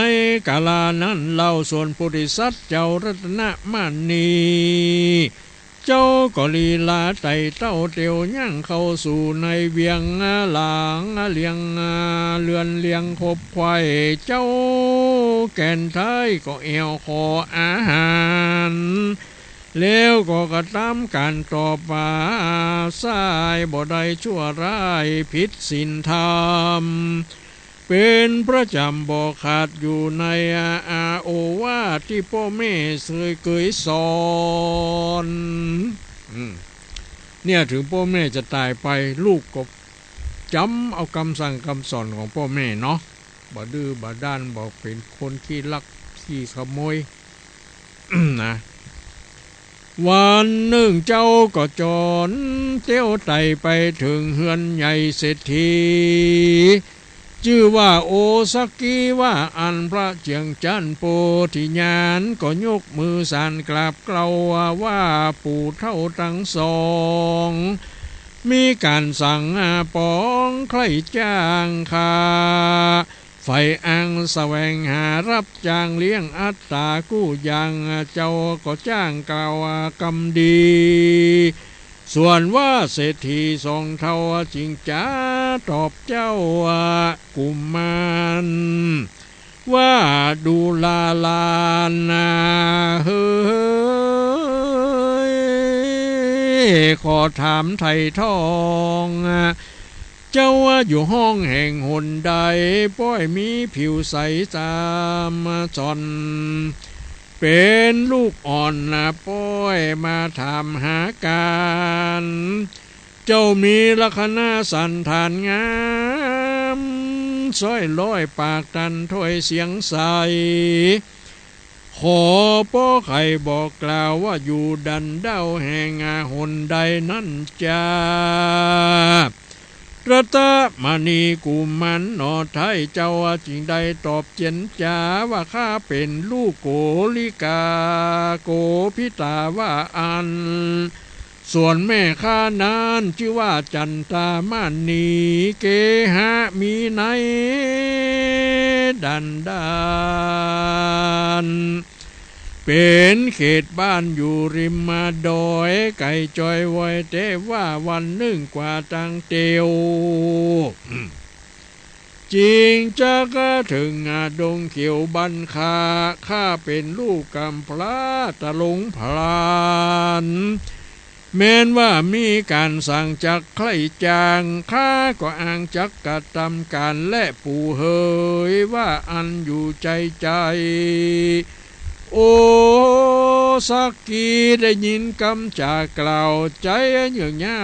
กาลานั้นเล่า ส่วนโพธิสัตว์เจ้ารัตนมณี เจ้าก็ลีลาไต่เต้าเตียวย่างเข้าสู่ในเวียงหลางเลียง เรือนเลียงคบไขว่ เจ้าแก่นไท้ก็แอ่วขออาหาร แล้วก็กระตำก๋านตอบว่า ส่ายบ่ได้ชั่วร้ายผิดศีลธรรม เป๋นประจ๋ำบ่ขาดอยู่ในอา อาโอวาทตี้ป้อแม่เสยเกยสอน อืม เนี่ย ถึงป้อแม่จะต๋ายไป ลูกก็จ๋ำเอากำสั่งกำสอนของป้อแม่เนาะ บ่ดื้อบ่ด้าน บ่เป๋นคนขี้ลักขี้ขโมย นะ วันนึ่งเจ้าก็จ๋อนเตียวไต่ไปเถิงเฮือนใหญ่เศรษฐี จื้อว่าโอสักขีวา อันพระเจื้องจั๊นโปธิญาณ ก็ยกมือสานกราบเกล้าว่า ปู่เฒ่าตังสอง มีก๋านสั่งปองใคร่จ้างข้า ใฝ่อังแสวงหาฮับจ้างเลี้ยงอัตต๋ากู้อย่าง เจ้าก็จ้างกล่าวกำดี ส่วนว่าเศรษฐีสองเฒ่าจึงจะตอบเจ้ากุมาร ว่าดูราหลานนาเฮย ขอถามไถ่ถ้อง เจ้าอยู่ห้องแห่งหนใด ป้อยมีผิวใสสามส่อน เป๋นลูกอ่อนนะ ป้อยมาถามหาก๋าน เจ้ามีลักษณะสันฐานงาม สร้อยร้อยปากตันถ้อยเสียงใส ขอป้อใค่บอกกล่าวว่าอยู่ดันเด้าแห่งหนใดนั้นจา รัตนมณีกุมารหนอ ไท้เจ้าจึงได้ตอบเจียนจาว่า ข้าเป๋นลูกโกริกา โกภิตาว่าอั้น ส่วนแม่ข้านั้นจื้อว่าจันตามณี เกหะมีในดันดาน เป๋นเขตบ้านอยู่ริมดอย ไก๋จอยว้อย แต่ว่าวันนึ่งกว่าตังเตียว จิ่งจักเถิงดงเขียวบ้านข้า ข้าเป๋นลูกกำพร้าตะหลงพลัน แม้นว่ามีก๋านสั่งจักใคร่จ้าง ข้าก็อังจักกระตำก๋านแลปู่เหย ว่าอั้นอยู่ใจ๋ใจ๋ โอสักขีได้ยินกำจากล่าว ใจ๋เยือกเย้า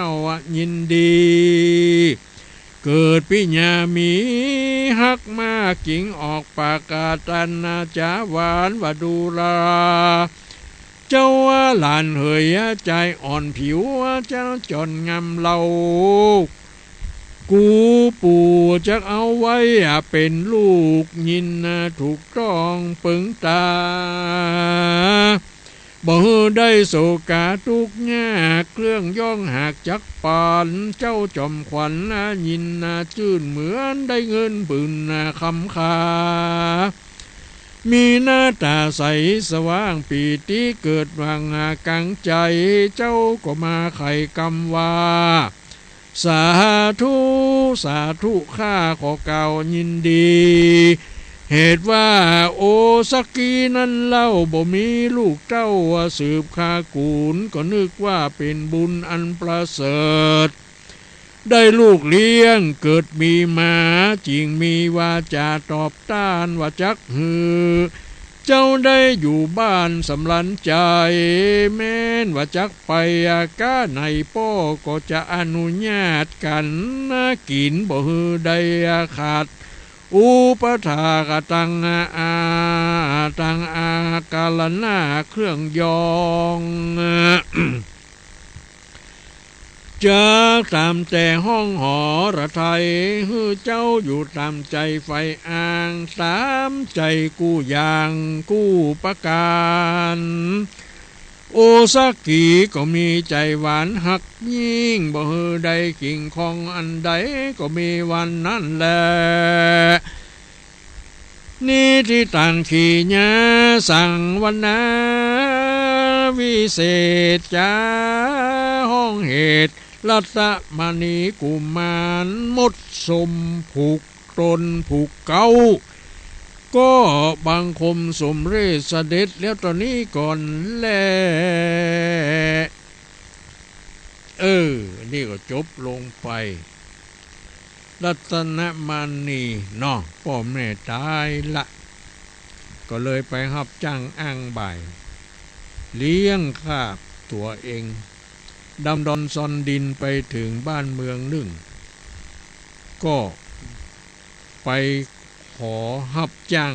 ยินดี เกิดปิญญามีฮักมาก จิ่งออกปากกาตันจาหวานว่า ดูรา เจ้าหลานเหย จายอ่อนผิว เจ้าจ๋อนงามเล่า กูปู่จักเอาไว้เป๋นลูก ยินถูกต้องเปิงต๋า บ่หื้อได้โศกาตุ๊กข์ยาก เครื่องย้องหากจักปาน เจ้าจอมขวัญยินจื้นเหมือนได้เงินปืนคำคา มีหน้าต๋าใสสว่างปีติ เกิดหวังก๋างใจ๋ เจ้าก็มาไขกำว่า สาธุ สาธุ ข้าขอกล่าวยินดี เหตุว่าโอสักขีนั้นเล่า บ่มีลูกเต้าสืบคากู๋น ก็นึกว่าเป๋นบุญอันประเสริฐ ได้ลูกเลี้ยงเกิดมีมา จิ่งมีวาจาตอบต้านว่าจักหื้อเจ้าได้อยู่บ้านสำราญใจ๋ แม้นว่าจักไปก้าไหน ป้อก็จะอนุญาตก๋านกิ๋น บ่หื้อได้ขาด อุปถากตัง อา ตัง อาการณาเครื่องยอง จักต๋ามแต่ฮ้องหอระไทย หื้อเจ้าอยู่ต๋ามใจ๋ใฝ่อ้าง ต๋ามใจ๋กู้อย่างกู้ประก๋าน โอสักขีก็มีใจ๋หวานฮักยิ่ง บ่หื้อได้กิ่งของอันใด ก็มีวันนั้นแล นิทธิตัง ขีณาสังวนา วิเศษจาฮ้องเหตุ รัตนมณีกุมาร มดสมผูกต๋นผูกเก๊า ก็บังคมสมเร็จเสด็จแล้วเต้านี้ก่อนแล เออ นี่ก็จบลงไป รัตนมณีเนาะ ป้อแม่ต๋ายละ ก็เลยไปฮับจ้างอ้างบ่าย เลี้ยงคาบตั๋วเอง ดำดอนซอนดินไปเถิงบ้านเมืองนึ่ง ก็ไปขอฮับจ้าง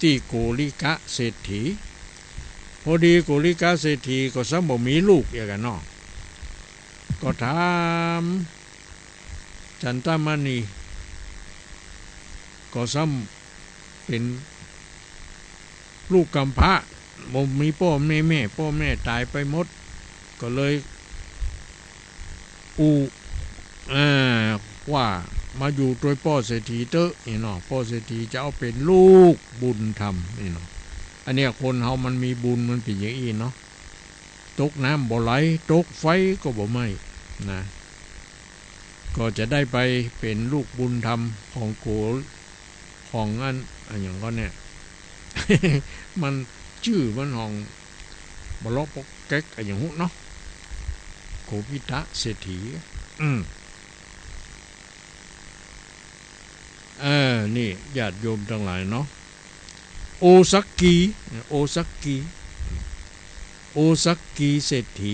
ตี้โกริกะเศรษฐี พอดีโกริกะเศรษฐีก็ซ้ำบ่มีลูกเอียกอะเนาะ ก็ถาม จันตมณี ก็ซ้ำเป๋นลูกกำพร้า บ่มีป้อมีแม่ ป้อแม่ต๋ายไปหมด ก็เลยอู้ อ่า ว่ามาอยู่ตวยป้อเศรษฐีเต๊อะ นี่เนาะ ป้อเศรษฐีจะเอาเป๋นลูกบุญธรรม นี่เนาะ อันเนี้ยคนเฮามันมีบุญมันเป๋นอย่างอี้เนาะ ตกน้ำบ่ไหล ตกไฟก็บ่ไหม้ นะ ก็จะได้ไปเป๋นลูกบุญธรรมของโก ของอัน อะหยังก่อเนี่ย มันจื้อมันห้องบ่เลาะปอกแก๊กอะหยังฮู้เนาะ โกพิตะเศรษฐี อืม เออ นี่ญาติโยมตังหลายเนาะ โอสักขี โอสักขี โอสักขีเศรษฐี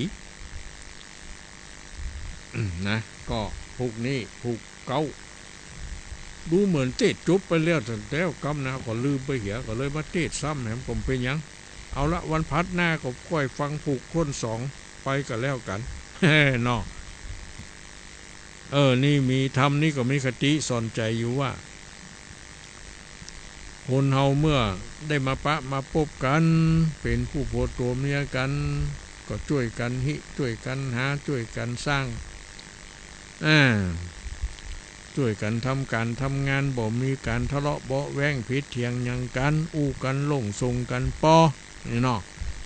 อืม นะ ก็ผูกนี้ ผูกเก๊า ดูเหมือนเตสน์จบไปแล้ว แต่แล้วกำนะ ก็ลืมไปเหีย ก็เลยมาเตสน์ซ้ำแหม ก็บ่เป๋นหยัง เอาละ วันพฤหัสหน้าก็ค่อยฟังผูกถ้วนสองไปก็แล้วกั๋น เนาะ เออ นี่มีธรรมนี่ก็มีคติสอนใจ๋อยู่ว่า คนเฮาเมื่อได้มาปะมาปบกั๋น เป๋นคู่ผัวตั๋วเมียกั๋น ก็จ้วยกั๋นฮิ จ้วยกั๋นหา จ้วยกั๋นสร้าง อ่า จ้วยกั๋นทำก๋านทำงาน บ่มีก๋านทะเลาะเบาะแว้งผิดเถียงหยังกั๋น อู้กั๋นโล่งส่งกั๋นปอ นี่เนาะ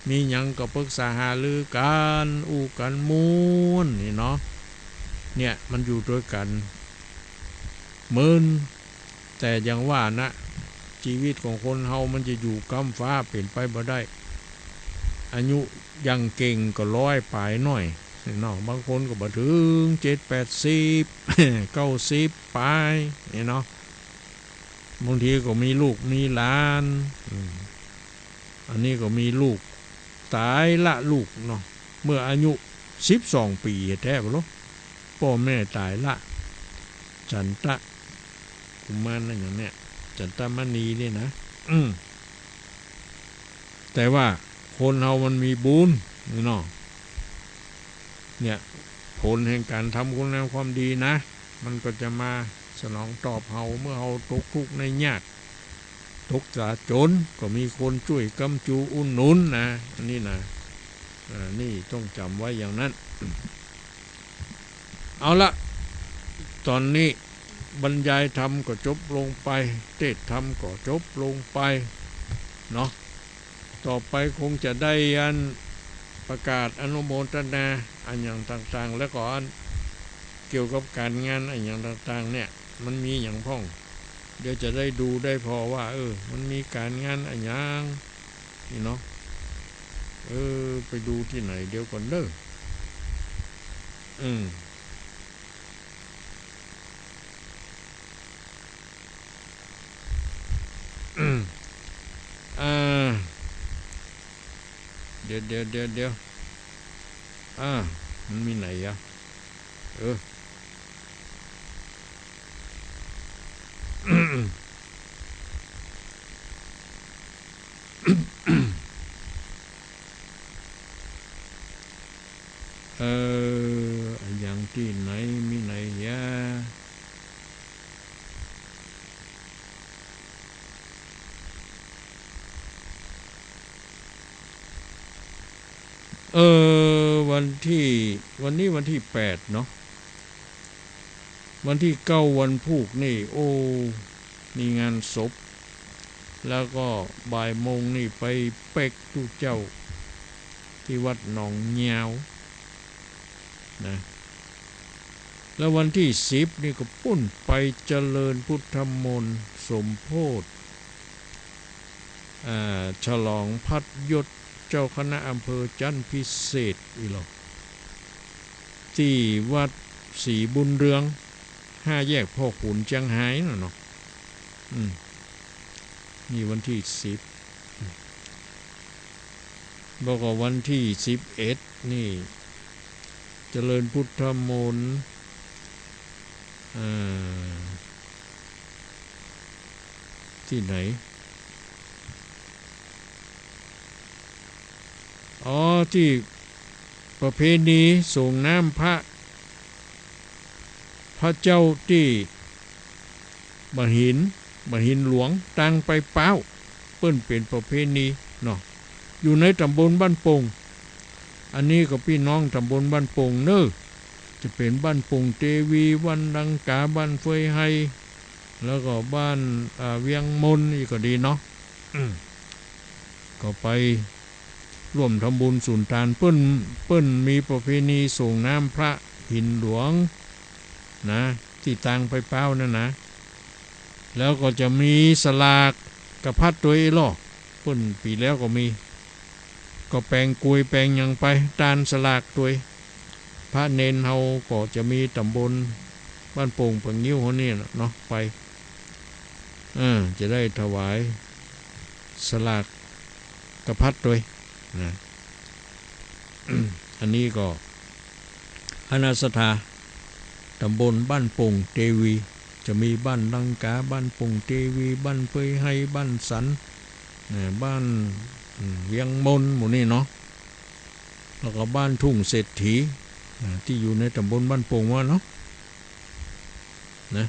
มีหยังก็ปรึกษาหารือกั๋น อู้กั๋นม่วน นี่เนาะ เนี่ย มันอยู่ตวยกั๋น เหมือน แต่อย่างว่านะ จีวิตของคนเฮามันจะอยู่ก้ำฟ้าเป๋นไปบ่ได้ อายุอย่างเก่งก็ร้อยป๋ายหน่อย นี่เนาะ บางคนก็บ่เถิงเจ็ดแปดสิบ เก้าสิบป๋าย นี่เนาะ บางทีก็มีลูกมีหลาน อืม อันนี้ก็มีลูก ต๋ายละลูกเนาะ เมื่ออายุสิบสองปี๋แต๊บ่า ป้อแม่ต๋ายละ จันตะกุมารนั่นอย่างเนี้ย จันตมณีนี่นะ อืม แต่ว่าคนเฮามันมีบุญ นี่เนาะ เนี่ย ผลแห่งก๋านทำคุณงามความดีนะ มันก็จะมาสนองตอบเฮา เมื่อเฮาตกทุกข์ได้ยาก ตกยากจ๋น ก็มีคนจ้วยก๊ำจูอุดหนุนนะ อันนี้นะ อ่า นี่ต้องจ๋ำไว้อย่างนั้น เอาละ ต๋อนนี้บรรยายธรรมก็จบลงไป เตสน์ธรรมก็จบลงไป เนาะ ต่อไปคงจะได้อันประกาศอนุโมทนาอะหยังต่างๆ แล้วก็อันเกี่ยวกับก๋านงานอะหยังต่างๆ เนี่ย มันมีหยังพ่อง เดี๋ยวจะได้ดูได้ผ่อว่า เออ มันมีก๋านงานอะหยัง นี่เนาะ เออ ไปดูตี้ไหน เดี๋ยวก่อนเด้อ อืม อืม อ่า เดี๋ยว เดี๋ยว เดี๋ยว เดี๋ยว อ่า มันมีไหนอะ เออ เออ อะหยังตี้ไหน มีไหนยะ เออ วันตี้ วันนี้วันตี้แปดเนาะ วันตี้เก้าวันพูกนี่ โอ้ มีงานศพ แล้วก็บ่ายโมงนี่ไปเป๊กตุ๊เจ้า ตี้วัดหนองยาวนะ แล้ววันตี้สิบนี่ก็ปุ้นไปเจริญพุทธมนต์สมโภช อ่า ฉลองพัดยศเจ้าคณะอำเภอชั้นพิเศษอี้ลอ ตี้วัดศรีบุญเรือง ห้าแยกพ่อขุนเจียงฮายนั่นเนาะ อืม นี่วันตี้สิบ แล้วก็วันตี้สิบเอ็ดนี่ เจริญพุทธมนต์ อ่า ตี้ไหน อ๋อ ตี้ประเพณีส่งน้ำพระ พระเจ้าตี้บ่าหิน บ่าหินหลวง ตางไปป๊าว เปิ้นเป๋นประเพณีเนาะ อยู่ในต๋ำบลบ้านโป่ง อันนี้ก็ปี้น้องต๋ำบลบ้านโป่งเน่อ จะเป๋นบ้านโป่งเตวี บ้านลังกา บ้านเฟยไฮ แล้วก็บ้าน อ่า เวียงมนต์อี้ก็ดีเนาะ อืม ก็ไปร่วมทำบุญสุนตาน เปิ้น เปิ้นมีประเพณีส่งน้ำพระหินหลวงนะ ตี้ตางไปป๊าวนั่นนะ แล้วก็จะมีสลากกะพัดตวยอี้ลอ เปิ้นปี๋แล้วก็มี ก็แป๋งกลวยแป๋งหยังไป ตานสลากตวย พระเณรเฮาก็จะมีต๋ำบลบ้านโป่งป่างิ้วเฮานี่แหละเนาะ ไป เออ จะได้ถวายสลากกะพัดตวยนะ อันนี้ก็ คณะศรัทธาต๋ำบลบ้านโป่งเตวี จะมีบ้านลังกา บ้านโป่งเตวี บ้านเฟยไฮ บ้านสัน นะ บ้าน อืม เวียงมนต์ หมู่นี้เนาะ แล้วก็บ้านทุ่งเศรษฐี นะ ตี้อยู่ในต๋ำบลบ้านโป่งว่าเนาะ นะ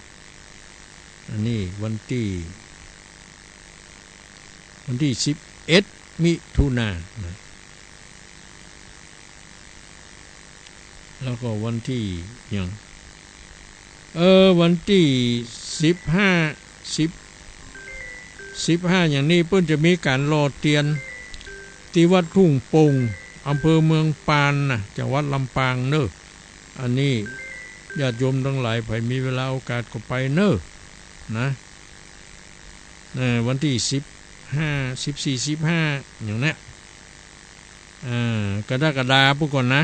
อันนี้วันตี้ วันตี้สิบเอ็ด มิถุนายนนะ แล้วก็วันตี้หยัง เออ วันตี้สิบห้า สิบ สิบห้า อย่างนี้เปิ้นจะมีก๋านหล่อเตียน ตี้วัดทุ่งโป่ง อำเภอเมืองปานนะ จังหวัดลำปางเน่อ อันนี้ญาติโยมตังหลาย ใผมีเวลาโอกาสก็ไปเน่อ นะ เออ วันตี้สิบห้า สิบสี่ สิบห้า อย่างเนี้ย เออ กรกฎาปู้นก่อนะ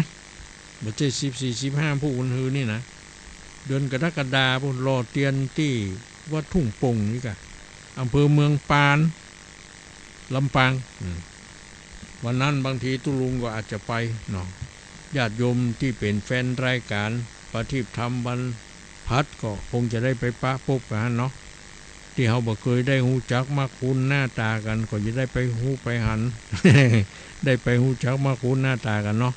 บ่ใจ้สิบสี่ สิบห้า ปู้นวันฮือนี่นะ เดือนกรกฎาปู้น หล่อเตียนตี้วัดทุ่งโป่งนี่ก่ะ อำเภอเมืองปาน ลำปาง อืม วันนั้นบางทีตุ๊ลุงก็อาจจะไปเนาะ ญาติโยมตี้เป๋นแฟนรายก๋านประทีปธรรมวันพฤหัสก็คงจะได้ไปปะปบกั๋นหั้นเนาะ ตี้เฮาบ่เกยได้ฮู้จักมักคุ้นหน้าต๋ากั๋น ก็จะได้ไปฮู้ไปหัน ได้ไปฮู้จักมักคุ้นหน้าต๋ากั๋นเนาะ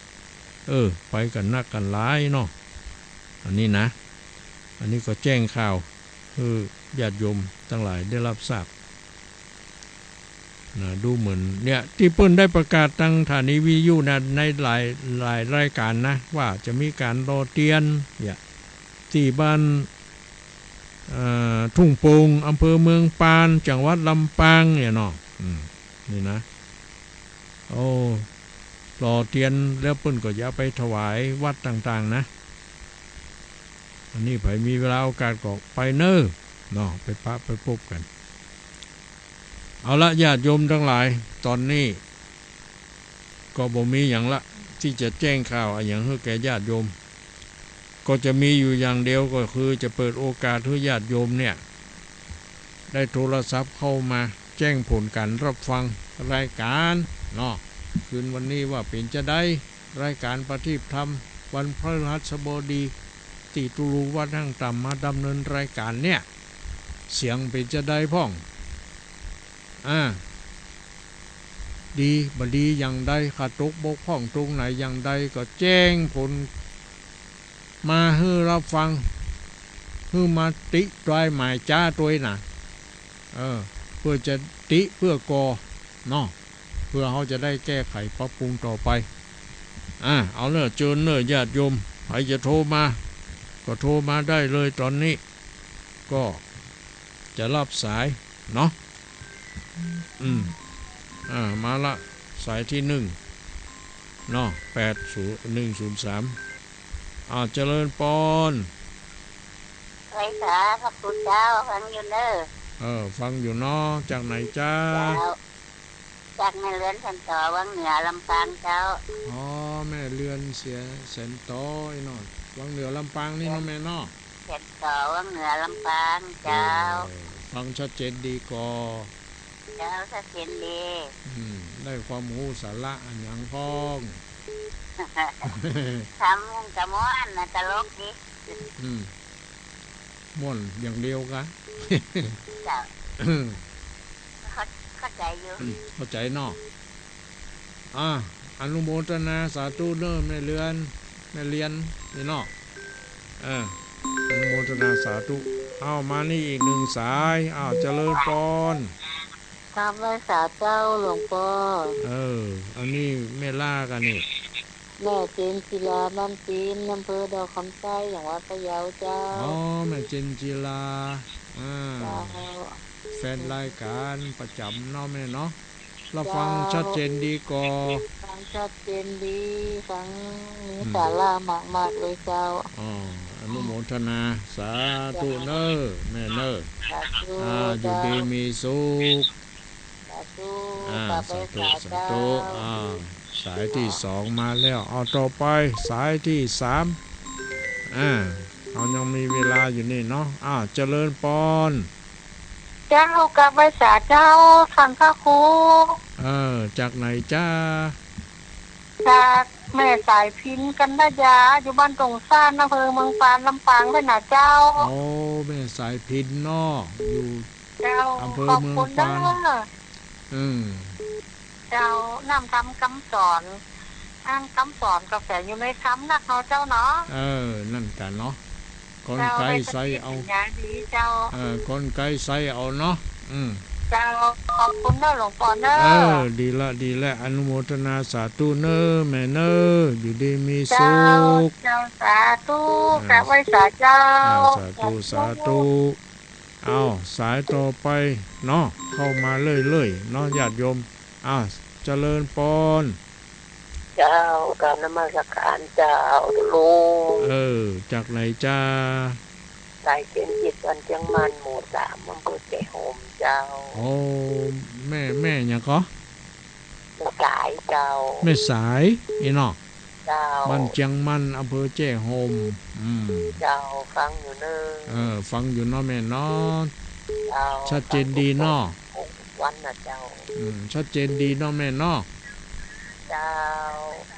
เออ ไปกั๋นนักกั๋นหลายเนาะ อันนี้นะ อันนี้ก็แจ้งข่าวหื้อญาติโยมตังหลายได้ฮับทราบ นะ ดูเหมือนเนี่ย ตี้เปิ้นได้ประกาศตางสถานีวิทยุนะ ในหลาย หลายรายก๋านนะ ว่าจะมีก๋านหล่อเตียน เนี่ย ตี้บ้าน เอ่อ ทุ่งโป่ง อำเภอเมืองปาน จังหวัดลำปาง เนี่ยเนาะ อืม นี่นะ โอ้ หล่อเตียนแล้วเปิ้นก็จะเอาไปถวายวัดต่างๆ นะ อันนี้ใผมีเวลาโอกาสก็ไปเน่อ เนาะ ไปปะไปปบกั๋น เอาละ ญาติโยมตังหลาย ต๋อนนี้ก็บ่มีหยังละ ตี้จะแจ้งข่าวอะหยังหื้อแก่ญาติโยม ก็จะมีอยู่อย่างเดียว ก็คือจะเปิดโอกาสหื้อญาติโยมเนี่ย ได้โทรศัพท์เข้ามาแจ้งผลก๋านฮับฟังรายก๋านเนาะ คืนวันนี้ว่าเป๋นจาใด รายก๋านประทีปธรรม วันพฤหัสบดี ตี้ตุ๊ลุงวัดห้างต่ำมาดำเนินรายก๋านเนี่ย เสียงเป๋นจาใดพ่อง อ่า ดีบ่ดีอย่างใด ขาดตกบกพร่องตรงไหนอย่างใด ก็แจ้งผลมาหื้อรับฟัง หื้อมาติตรายหมายจ๊าตวยน่ะ เออ เปื้อจะติเปื้อก่อเนาะ เปื้อเฮาจะได้แก้ไขปรับปรุงต่อไป อ่า เอาเน่อ เจิญเน่อ ญาติโยม ใผจะโทรมา ก็โทรมาได้เลยต๋อนนี้ ก็จะรับสายเนาะ อืม อ่า มาละ สายตี้นึ่งเนาะ แปดศูนย์ หนึ่งศูนย์สาม อ่า เจริญปอน ไหว้สาพระคุณเจ้า ฟังอยู่เน่อ เออ ฟังอยู่เนาะ จากไหนจ๊ะ เจ้า จากแม่เรือนแสนต๋อ วังเหนือ ลำปางเจ้า อ๋อ แม่เรือนเสีย แสนต๋อ อี้เนาะ วังเหนือ ลำปางนี่เนาะแม่เนาะ แสนต๋อ วังเหนือ ลำปางเจ้า เออ ฟังชัดเจนดีก่อ เจ้า ชัดเจนดี อืม ได้ความฮู้สาระอะหยังพ่อง ทำกะม่วนน่ะ ตลกดี อืม ม่วนอย่างเดียวกะ เจ้า เข้า เข้าใจ๋อยู่ เข้าใจ๋เนาะ อ่า อนุโมทนาสาธุเน่อ แม่เรือน แม่เรือน นี่เนาะ เออ อนุโมทนาสาธุ เอามานี่อีกนึ่งสาย อ้าว เจริญปอน กราบไหว้สาเจ้าหลวงป้อ เออ อันนี้แม่ล่ากั๋นนี่ แม่เจนจิลา บ้านปิ๊น อำเภอดอกคำใต้ จังหวัดพะเยาเจ้า อ๋อ แม่เจนจิลา อ่า เจ้า แฟนรายก๋านประจ๋ำเนาะแม่เนาะ แล้วฟัง เจ้า ชัดเจนดีก่อ ฟังชัดเจนดี ฟังมี อืม สาระมากๆ เลยเจ้า อ๋อ อนุโมทนา สาธุเน่อ แม่เน่อ สาธุ อ่า อยู่ดี เจ้า มีสุข สาธุ อ่า กราบไหว้ สาธุ สา สาธุ เจ้า อ่า สายตี้สองมาแล้ว เอาต่อไป สายตี้สาม อ่า เฮายังมีเวลาอยู่นี่เนาะ อ่า เจริญปอน เจ้า กราบไหว้สาเจ้า ท่านพระครู เออ จากไหนจ๊ะ จากแม่สายพิณ กัณยา อยู่บ้านตงซ่าน อำเภอเมืองปาน ลำปางเจ้าน่ะเจ้า โอ้ แม่สายพิณเนาะ อยู่ เจ้า อำเภอเมืองปาน ขอบคุณเด้อ อืม เจ้า น้ำธรรมคำสอน อันคำสอนก็แฝงอยู่ในธรรมนักเนาะเจ้าเนาะ เออ นั่นกั๋นเนาะ คนใก้ใส่เอา เจ้า ปัญญาดีเจ้า เออ คนใก้ใส่เอาเนาะ อืม เจ้า ขอบคุณเน่อหลวงป้อเน่อ เออ ดีละ ดีละ อนุโมทนาสาธุเน่อ แม่เน่อ อยู่ดีมีสุข เจ้า เจ้า สาธุ อ่า กราบไหว้สาเจ้า อ่า สาธุ สาธุ สาธุ อ้าว สายต่อไปเนาะ เข้ามาเรื่อยๆ เนาะ ญาติโยม อ้าว เจริญปอน เจ้า กราบนมัสการเจ้า ลุง เออ จากไหนจ๊ะ สายเจนจิต บ้านเจียงมัน หมู่สาม อำเภอแจ้ห่มเจ้า โอ้ แม่ แม่หยังก่อ แม่สายเจ้า แม่สาย อี้เนาะ เจ้า บ้านเจียงมัน อำเภอแจ้ห่ม อืม เจ้า ฟังอยู่เน่อ เออ ฟังอยู่เนาะแม่เนาะ เจ้า ชัดเจนดีเนาะ ฟังทุกวันน่ะเจ้า อืม ชัดเจนดีเนาะแม่เนาะ เจ้า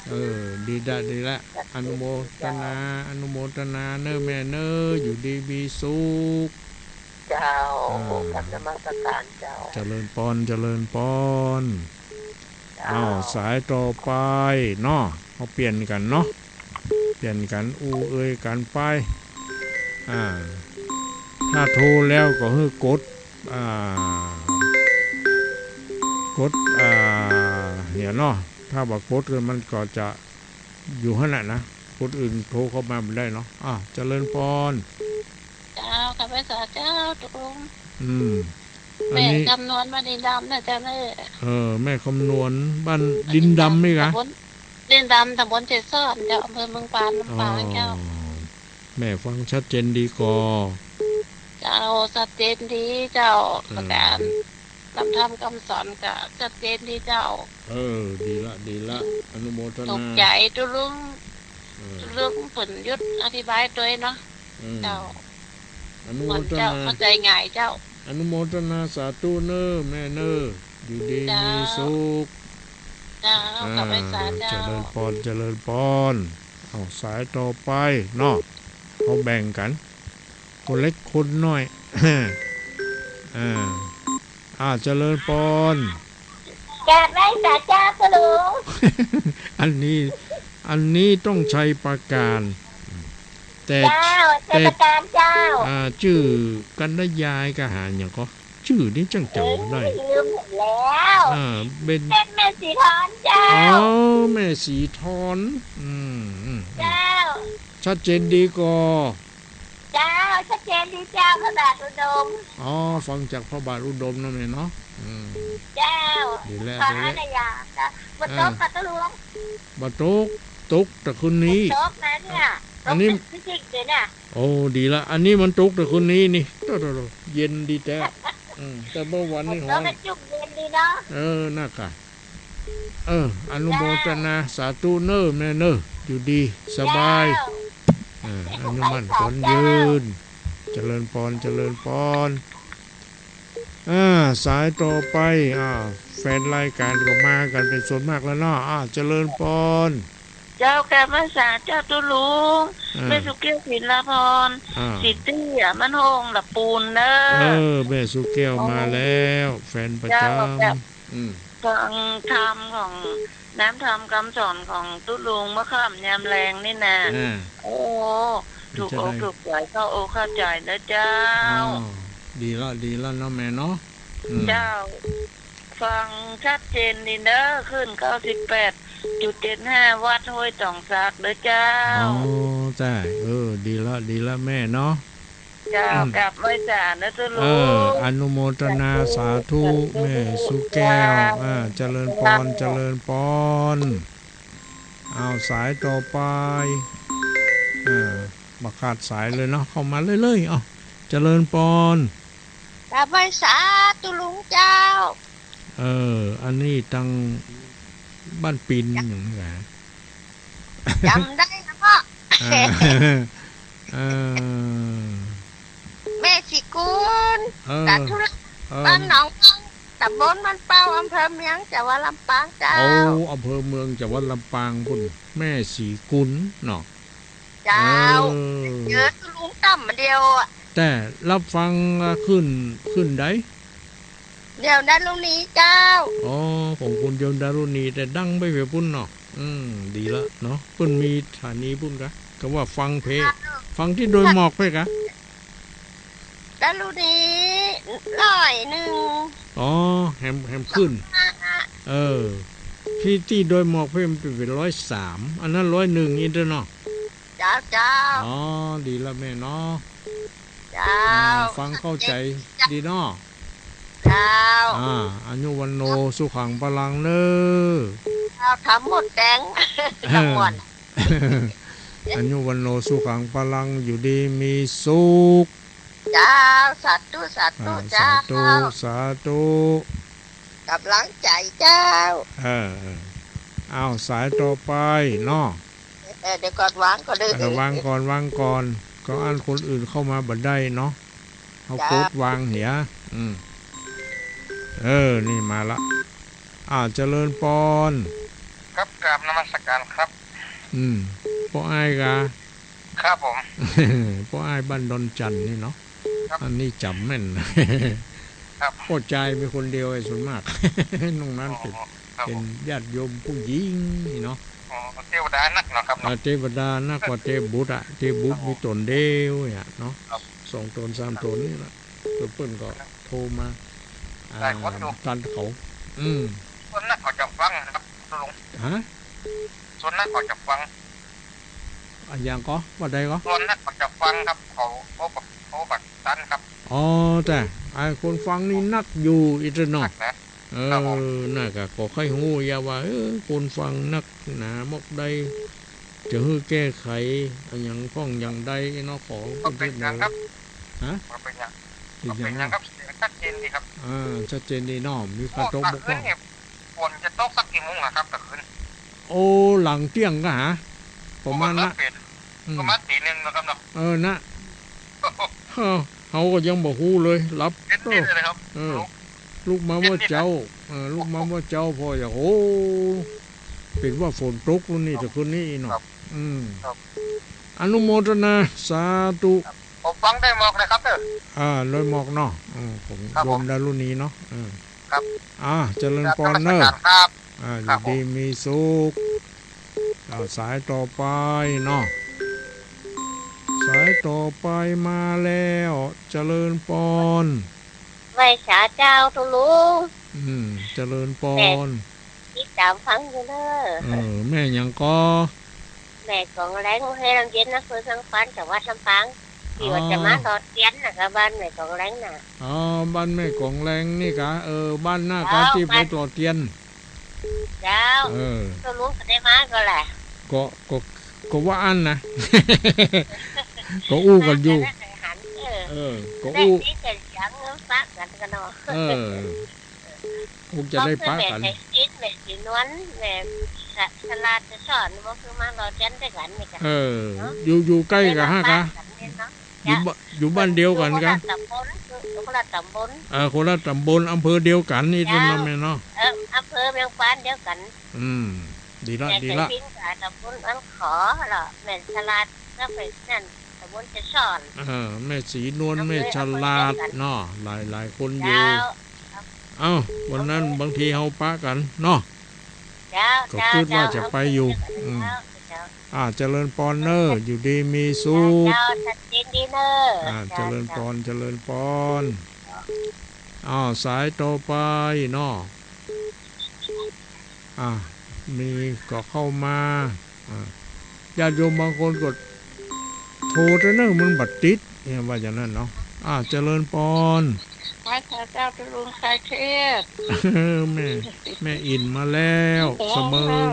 เออ ดีละ ดีละ อนุโมทนา เจ้า อนุโมทนาเน่อแม่เน่อ อยู่ดีมีสุข เจ้า อ่า กราบนมัสการเจ้า เจริญปอน เจริญปอน เจ้า อ้าว สายต่อไปเนาะ เฮาเปลี่ยนกั๋นเนาะ เปลี่ยนกั๋นอู้เอ่ยกั๋นไป อ่า ถ้าโทรแล้วก็หื้อกด อ่า กด อ่า เนี่ยเนาะ ถ้าบ่กดก็มันก็จะอยู่หั้นแหละนะ คนอื่นโทรเข้ามาบ่ได้เนาะ อ่า เจริญปอน เจ้า กราบไหว้สาเจ้า ตกลง อืม อันนี้ แม่คำนวณ บ้านดินดำน่ะเจ้าเน่อ เออ แม่คำนวณ บ้านดินดำนี่กะ ตำบล ดินดำ ตำบลเจสอนเจ้า อำเภอเมืองปาน ลำปางเจ้า อ๋อ แม่ฟังชัดเจนดีก่อ เจ้า ชัดเจนดีเจ้า เออ ประการ นำธรรมคำสอนก็ชัดเจนดีเจ้า เออ ดีละ ดีละ อนุโมทนา ถูกใจ๋ตุ๊ลุง เออ ตุ๊ลุงเปิ้นหยุดอธิบายตวยเนาะ อืม เจ้า อนุโมทนา เปิ้นเจ้าเข้าใจ๋ง่ายเจ้า อนุโมทนาสาธุเน่อแม่เน่อ อยู่ดี เจ้า มีสุข เจ้า อ่า กราบไหว้สาเจ้า เจริญปอน เจริญปอน เอาสายต่อไปเนาะ เฮาแบ่งกั๋น คนเล็กคนน้อย อ่า อ่า เจริญปอน กราบไหว้สาเจ้าตุ๊ลุง อันนี้ อันนี้ต้องชัยปราการ แต่ เจ้า ชัยปราการเจ้า อ่า จื้อกัณยายกะหาหยังก็ จื้อนี้จั้งจ๋ำบ่ได้ เอ้ย ลืมหมดแล้ว อ่า เบญ เบญ แม่สีทอนเจ้า อ๋อ แม่สีทอน อืม อืม อืม เจ้า ชัดเจนดีก่อ เจ้า ชัดเจนดีเจ้า พระบาทอุดม อ๋อ ฟังจากพระบาทอุดมนะแม่เนาะ อืม เจ้า ดีแล้ว ขอ ดีแล้ว อนุญาตจ้ะ บ่ตก อ่า ค่ะตุ๊ลุง บ่ตก ตกแต่คืนนี้ บ่ตกนะเนี่ย อันนี้ ตกจริงๆเลยเนี่ย โอ้ ดีละ อันนี้มันตกแต่คืนนี้นี่ โตๆๆ เย็นดีแต๊ อืม แต่เมื่อวานนี่ฮ้อน บ่ตกก็จุ่มเย็นดีเนาะ เออ นั่นกะ เออ อนุโมทนา เจ้า สาธุเน่อแม่เน่อ อยู่ดีสบาย เจ้า เออ อายุมั่นขวัญยืน เจ้า เจริญปอน เจริญปอน อ่า สายต่อไป อ่า แฟนรายการก็มากั๋นเป๋นส่วนมากแล้วเนาะ อ่า เจริญปอน เจ้า กราบไหว้สาเจ้าตุ๊ลุง อ่า แม่สุแก้ว ศิลาพร อ่า สิตี้อะ มันห้องละปูนเน่อ เออ แม่สุแก้วมาแล้ว แฟนประจ๋ำ เจ้า อืม ฟังธรรมของ น้ำธรรมคำสอนของตุ๊ลุงเมื่อค่ำยามแลงนี่นะ อ่า โอ้ ถูกอกถูกใจ๋ เข้าอกเข้าใจ๋นะเจ้า อ๋อ ดีละ ดีละเนาะแม่เนาะ อืม เจ้า ฟังชัดเจนดีเน่อ คลื่น เก้าสิบแปดจุดเจ็ดห้า วัดห้วยต๋องสักเน่อเจ้า อ๋อ จ้ะ เออ ดีละ ดีละแม่เนาะ เจ้า อืม กราบไหว้สาเน่อตุ๊ลุง เออ อนุโมทนา สาธุ สาธุ แม่สุแก้ว เจ้า อ่า เจริญปอน เจริญปอน เอาสายต่อไป อ่า บ่ขาดสายเลยเนาะ เข้ามาเรื่อยๆ เอา เจริญปอน กราบไหว้สาตุ๊ลุงเจ้า เออ อันนี้ตังบ้านปินอย่างนี้นะ จ๋ำได้นะพ่อ เออ เออ แม่สีกุล เออ สาธุ เออ บ้านหนองปอง ต๋ำบลบ้านเป้า อำเภอเมือง จังหวัดลำปางเจ้า โอ้ อำเภอเมือง จังหวัดลำปางปู้น แม่สีกุลเนาะ เจ้า เออ เจอตุ๊ลุงต่ำมาเดียวอะ แต่รับฟัง อ่า คลื่น คลื่นใด เดียวดารุณีเจ้า อ๋อ ของคุณเดียวดารุณี แต่ดังไปเวียปุ้นเนาะ อืม ดีละเนาะ เปิ้นมีสถานีปุ้นกะ กะว่าฟังเพ เจ้า ฟังตี้ดอยหมอกไปกะ ดารุณีร้อยหนึ่ง อ๋อ แหม แหมคลื่น เออ ตี้ ตี้ดอยหมอกเพมันเป๋นร้อยสาม อันนั้นร้อยหนึ่ง อีกเนาะ เจ้า เจ้า อ๋อ ดีละแม่เนาะ เจ้า อ่า ฟังเข้าใจ๋ดีเนาะ เจ้า อ่า อายุวัณโณ สุขัง พลัง เน่อ เจ้า ทำหมดแดง เออ ทั้งหมด อายุวัณโณ สุขัง พลัง อยู่ดีมีสุข เจ้า สาธุ สาธุ อ่า เจ้า สาธุ สาธุ ก๋ำลังใจ๋เจ้า เออ เออ เอาสายต่อไปเนาะ เออ เดี๋ยวก่อน วางก่อนเด้อ เออ วางก่อน วางก่อน ก็อันคนอื่นเข้ามาบ่ได้เนาะ เอา ครับ กดวางเหีย อืม เออ นี่มาละ อ่า เจริญปอน ครับ กราบนมัสการครับ อืม ป้ออ้ายกา ครับผม ป้ออ้ายบ้านดอนจันทน์นี่เนาะ ครับ อันนี้จ๋ำแม่น ครับ ป้อจายมีคนเดียวไอ้ส่วนมาก นอกนั้นเป๋น อ๋อ ครับผม เป๋นญาติโยมผู้หญิงนี่เนาะ อ๋อ เตวดานักเนาะครับเนาะ อ่า เตวดานักกว่าเตบุตรอะ เตบุตร ครับผม มีต๋นเดียวเนี่ยเนาะ ครับ สองต๋นสามต๋นนี่ละ เปิ้นก็โทรมา อ่า หลายคนอยู่ ตันเขา อืม ส่วนนักเขาจะฟังนะครับ ลุง ฮะ ส่วนนักเขาจะฟัง อะหยังก็ ว่าใดก็ ส่วนนักเขาจะฟังครับ เขา เขาบัก เขาบักตันครับ อ๋อ แต่ไอ้คนฟังนี่นักอยู่อีกเนาะ นักนะ เออ ครับผม นั่นก็ ก็ใค่ฮู้อย่าว่า เออ คนฟังนักหนามอกใด จะหื้อแก้ไขอะหยังพ่องอย่างใดเนาะ ขอ ก็เป๋นอย่างครับ ฮะ ก็เป๋นอย่าง อีกอย่าง ก็เป๋นอย่างครับ เสียงชัดเจนดีครับ อ่า ชัดเจนดีเนาะ มีกระทบบ่พ่อง โอ้ กลางคืนนี่ฝนจะตกสักกี่โมงอะครับ กลางคืน โอ้ หลังเตี้ยงก็หา ประมาณนะ เป๋น อืม ประมาณตีหนึ่งนะครับเนาะ เออ นะ เฮา เฮาก็ยังบ่ฮู้เลย หลับ เย็นๆเลยนะครับ เออ ลุก ลุกมาเมื่อเจ๊า เออ ลุกมาเมื่อเจ๊า พออยาก โอ้ เป๋นว่าฝนตกแล้วนี่ แต่คืนนี้เนาะ ครับ อืม ครับ อนุโมทนา สาธุ ครับ ผมฟังดอยหมอกนะครับเด้อ อ่า ดอยหมอกเนาะ อืม ของ ครับผม โยมดารุณีเนาะ อืม ครับ อ่า เจริญปอนเน้อ นมัสการครับ อ่า ครับผม อยู่ดีมีสุข อ่า สายต่อไปเนาะ สายต่อไปมาแล้ว เจริญปอน ไหว้สาเจ้าตุ๊ลุง อืม เจริญปอน แม่ติดต๋ามฟังอยู่เน้อ เออ แม่หยังก่อ แม่กองแลง เมืองแฮลำเย็น อำเภอเมืองปาน จังหวัดลำปาง ตี้ว่าจะมาหล่อเตียนน่ะ กะบ้านแม่กองแลงน่ะ อ๋อ บ้านแม่กองแลงนี่กะ เออ บ้านหน้ากะ เจ้า ตี้ไปหล่อเตียน เจ้า เออ ตุ๊ลุงก็ได้มาก่อแหละ ก็ ก็ ก็ว่าอั้นนะ ก็อู้กั๋นอยู่ เออ ก็อู้ เออ คงจะได้ปะกั๋น แม่ศรีนวล แม่ฉลาดจะสอน บ่คือมาหล่อเตียนตวยกั๋นนี่กะ เออ เนาะ อยู่ อยู่ใก้กั๋นฮะ ใก้บ้านกั๋นนี่เนาะ อยู่บ้าน อยู่บ้านเดียวกั๋นกะ คนละต๋ำบล คนละต๋ำบล เออ คนละต๋ำบล อำเภอเดียวกั๋นนี่ เจ้า เนาะแม่เนาะ เออ อำเภอเมืองปานเดียวกั๋น อืม ดีละ แม่ ดีละ เกยพิ้งกะต๋ำบลอันขอละ แม่ฉลาดก็ไปนั่น ต๋ำบลจะสอน เออ แม่ศรีนวล อำเภอ แม่ฉลาด อำเภอเดียวกั๋น เนาะ หลาย หลายคนอยู่ เจ้า เอ้า วันนั้นบางทีเฮาปะกั๋นเนาะ เจ้า ก็ เจ้า กึ๊ดว่าจะไปอยู่ เจ้า อืม เจ้า อ่า เจริญปอนเน้อ อยู่ดีมีสุข เจ้า ชัดเจนดีเน้อ อ่า เจ้า เจริญปอน เจ้า เจริญปอน อ้าว สายต่อไปเนาะ อ่า มีก็เข้ามา อ่า ญาติโยมบางคนก็โทรแต่เนิ่นมันบ่ติด เนี่ย ว่าอย่างนั้นเนาะ อ่า เจริญปอน ไหว้สาเจ้าตุ๊ลุงคลายเครียด แม่ แม่อินมาแล้ว สะเมิง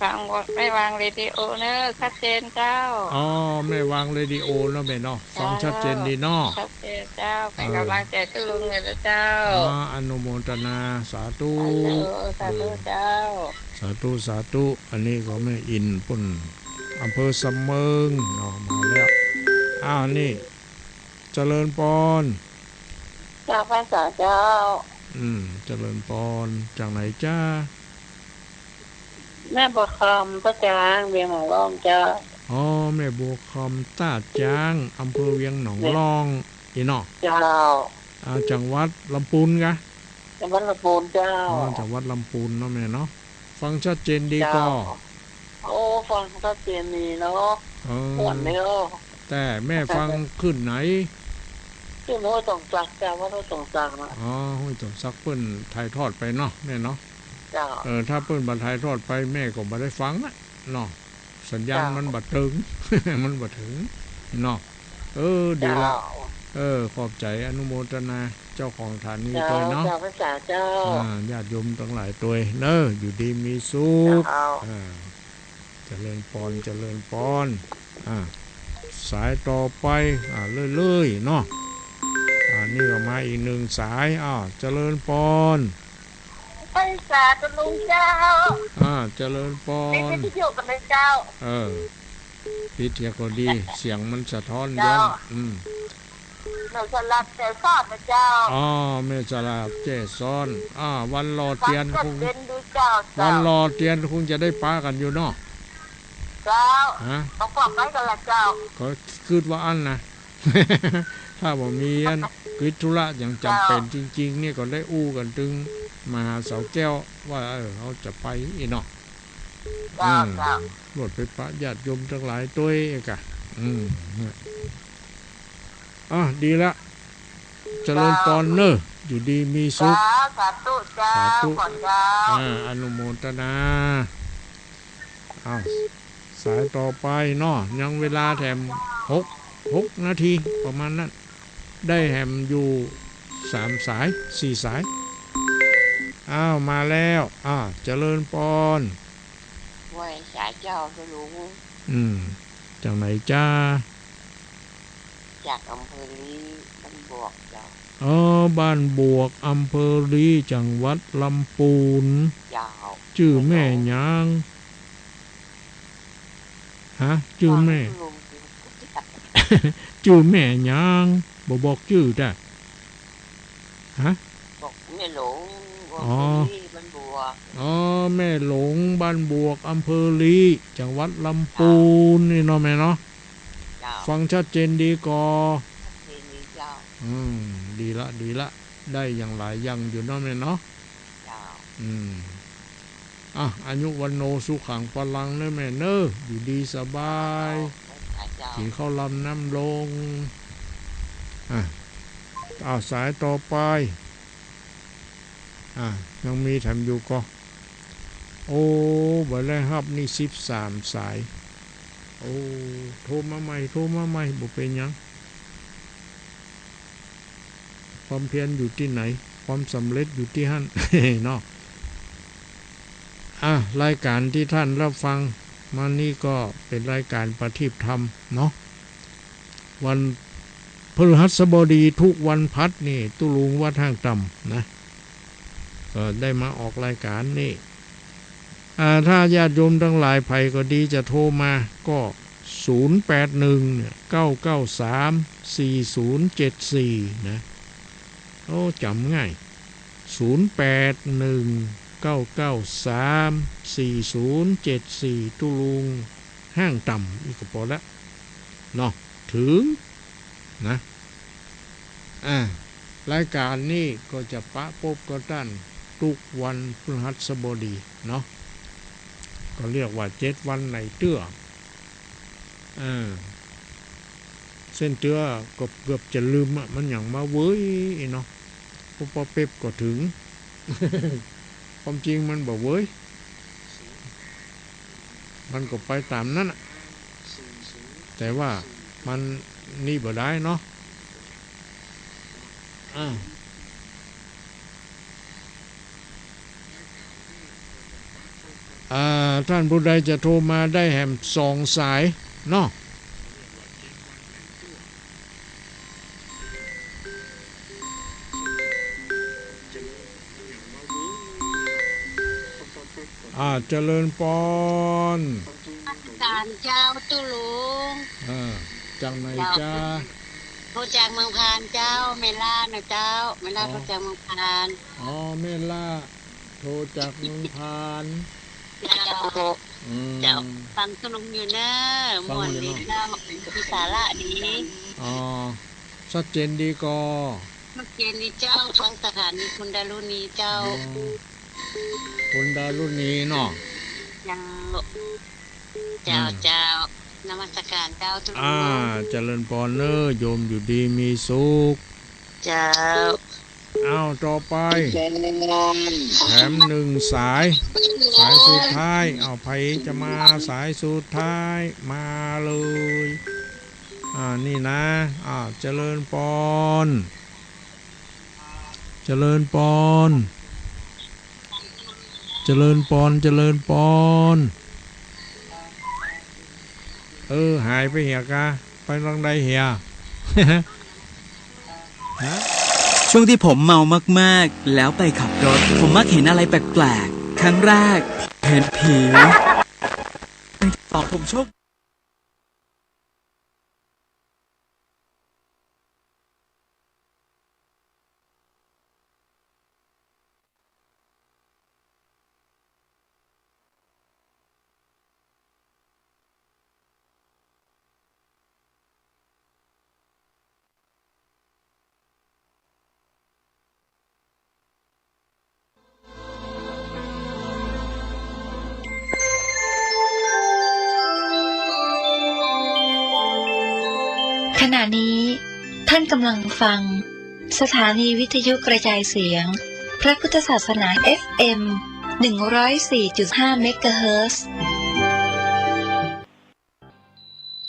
ฟังหมด แม่วางเรดิโอเน้อ ชัดเจนเจ้า อ๋อ แม่วางเรดิโอเนาะแม่เนาะ ฟังชัดเจนดีเนาะ ชัดเจนเจ้า เป็นก๋ำลังใจ๋ตุ๊ลุงเลยนะเจ้า อ่า อนุโมทนา สาธุ สาธุ สาธุเจ้า สาธุ สาธุ อันนี้ก็แม่อินปุ้น อำเภอสะเมิงเนาะ มาแล้ว อ้าว นี่ เจริญปอน เจ้า ไหว้สาเจ้า อืม เจริญปอน จากไหนจ๊ะ แม่บัวคำ ต้าจ๊าง เวียงหนองล่องเจ้า อ๋อ แม่บัวคำ ต้าจ๊าง อำเภอเวียงหนองล่อง อีเนาะ เจ้า อ่า จังหวัดลำปูนกะ จังหวัดลำปูนเจ้า อ๋อ จังหวัดลำปูนเนาะแม่เนาะ ฟังชัดเจนดีก่อ เจ้า โอ้ ฟังชัดเจนดีเนาะ เออ ม่วนเนาะ แต่แม่ฟังคลื่นไหน คลื่นห้วยตองสักเจ้า วัดห้วยตองสักนะ อ๋อ ห้วยตองสักเปิ้นถ่ายทอดไปเนาะแม่เนาะ เจ้า เออ ถ้าเปิ้นบ่ถ่ายทอดไปแม่ก็บ่ได้ฟังอะเนาะ สัญญาณ เจ้า มันบ่เถิง มันบ่เถิงเนาะ เออ ดีละ เจ้า เออ ขอบใจ๋ อนุโมทนา เจ้าของสถานี เจ้า ตวยเนาะ เจ้า ไหว้สาเจ้า อ่า ญาติโยมตังหลายตวยเน้อ อยู่ดีมีสุข เจ้า อ่า เจริญปอน เจริญปอน อ่า สายต่อไป อ่า เรื่อยๆ เนาะ อ่า นี่ก็มาอีกหนึ่งสาย อ้าว เจริญปอน ไหว้สาตุ๊ลุงเจ้า อ่า เจริญปอน ในวิทยุกั๋นเลยเจ้า เออ ปิดเสียงก็ดี เสียงมันสะท้อนย้อน เจ้า อืม แม่ฉลาดแจ้ซ้อนนะเจ้า อ๋อ แม่ฉลาดแจ้ซ้อน อ่า วันหล่อเตียน ฟังชัดเจนดีเจ้า คง เจ้า วันหล่อเตียนคงจะได้ปะกั๋นอยู่เนาะ เจ้า ฮะ ก็ปะไปกั๋นละเจ้า ก็กึ๊ดว่าอั้นนะ ถ้าบ่มีอันกิจธุระอย่างจ๋ำเป๋น เจ้า จริงๆ เนี่ยก็ได้อู้กั๋นตึงมาหาสาวแก้วว่า เออ เฮาจะไปอีเนาะ เจ้า อืม เจ้า ลวดไปปะญาติโยมตังหลายตวยกะ อืม อ่ะ ดีละ เจริญปอนเน้อ อยู่ดีมีสุข เจ้า สาธุเจ้า สาธุ ขอเจ้า อ่า อนุโมทนา อ้าว สายต่อไปเนาะ ยังเวลาแถมหก หกนาทีประมาณนั้น ได้แถมอยู่สามสาย สี่สาย อ้าว มาแล้ว อ่า เจริญปอน ไหว้สาเจ้าตุ๊ลุง อืม จากไหนจ๊ะ จากอำเภอลี้ บ้านบวกเจ้า อ๋อ บ้านบวก อำเภอลี้ จังหวัดลำปูน เจ้า จื้อแม่หยัง ฮะ จื้อแม่ จื้อแม่หยัง บ่บอกจื้อจ้ะ ฮะ บอกแม่หลง อ๋อ อำเภอลี้ บ้านบวก อ๋อ แม่หลง บ้านบวก อำเภอลี้ จังหวัดลำปูน นี่เนาะแม่เนาะ เจ้า ฟังชัดเจนดีก่อ ชัดเจนดีเจ้า อืม ดีละ ดีละ ได้อย่างหลายอย่างอยู่เนาะแม่เนาะ เจ้า อืม อ่ะ อายุวัณโณสุขังพลังเน้อแม่เน้อ อยู่ดีสบาย เจ้า กิ๋นข้าวลำน้ำลง อ่ะ อ้าว สายต่อไป อ่ะ ยังมีแถมอยู่ก่อ โอ้ บ่ได้ฮับนี่สิบสามสาย โอ้ โทรมาใหม่ โทรมาใหม่ บ่เป๋นหยัง ความเพียรอยู่ตี้ไหน ความสำเร็จอยู่ตี้หั้น เนาะ อ่ะ รายก๋านตี้ต้านฮับฟังมานี่ก็เป๋นรายก๋านประทีปธรรมเนาะ วันพฤหัสบดีทุกวันพฤหัสนี่ ตุ๊ลุงวัดห้างต่ำนะ ก็ได้มาออกรายก๋านนี่ อ่า ถ้าญาติโยมตังหลายใผก็ดีจะโทรมาก็ ศูนย์แปดหนึ่ง เก้าเก้าสาม สี่ศูนย์เจ็ดสี่ นะ โอ้ จ๋ำง่าย ศูนย์แปดหนึ่ง เก้าเก้าสาม สี่ศูนย์เจ็ดสี่ ตุ๊ลุงห้างต่ำ อี้ก็ปอละเนาะ เถิงนะ อ่า รายก๋านนี่ก็จะปะปบกับต้านทุกวันพฤหัสบดีเนาะ ก็เรียกว่าเจ็ดวันในเตื้อ เออ เส้นเตื้อก็เกือบจะลืมอะ มันหยังมาเว้ยเนาะ ปอเป๊บก็เถิง ความจริงมันบ่เว้ย มันก็ไปต๋ามนั้นอะ แต่ว่ามันนี่บ่ได้เนาะ อ่า อ่า ต้านผู้ใดจะโทรมาได้แหมสองสายเนาะ อ่า เจริญปอน นมัสก๋านเจ้าตุ๊ลุง อ่า จากไหนจ๊ะ เจ้า โทรจากเมืองพานเจ้า แม่ล่านะเจ้า แม่ล่า อ๋อ โทรจากเมืองพาน อ๋อ แม่ล่า โทรจากเมืองพาน เจ้า อืม เจ้า ฟังตุ๊ลุงอยู่เน้อ ฟังอยู่เนาะ ม่วนดีเจ้า มีสาระดี อ๋อ ชัดเจนดีก่อ ชัดเจนดีเจ้า ทางสถานีคุณดารุณีเจ้า อ๋อ คุณดารุณีเนาะ เจ้า เจ้า อ่า เจ้า นมัสก๋านเจ้าตุ๊ลุง อ่า เจริญปอนเน้อ โยมอยู่ดีมีสุข เจ้า อ้าว ต่อไป แถมหนึ่งสาย สายสุดท้าย อ้าว ใผจะมาสายสุดท้าย มาเลย อ่า นี่นะ อ่า เจริญปอน เจริญปอน เจริญปอน เจริญปอน เออ หายไปเหียกา ไปตางใดเหีย ฮะ ช่วงที่ผมเมามากๆ แล้วไปขับรถ ผมมักเห็นอะไรแปลกๆ ครั้งแรก เห็นผี ครั้งที่สอง ผมโชค ขณะนี้ท่านกำลังฟังสถานีวิทยุกระจายเสียงพระพุทธศาสนา เอฟเอ็ม หนึ่งร้อยสี่จุดห้า เมกะเฮิรตซ์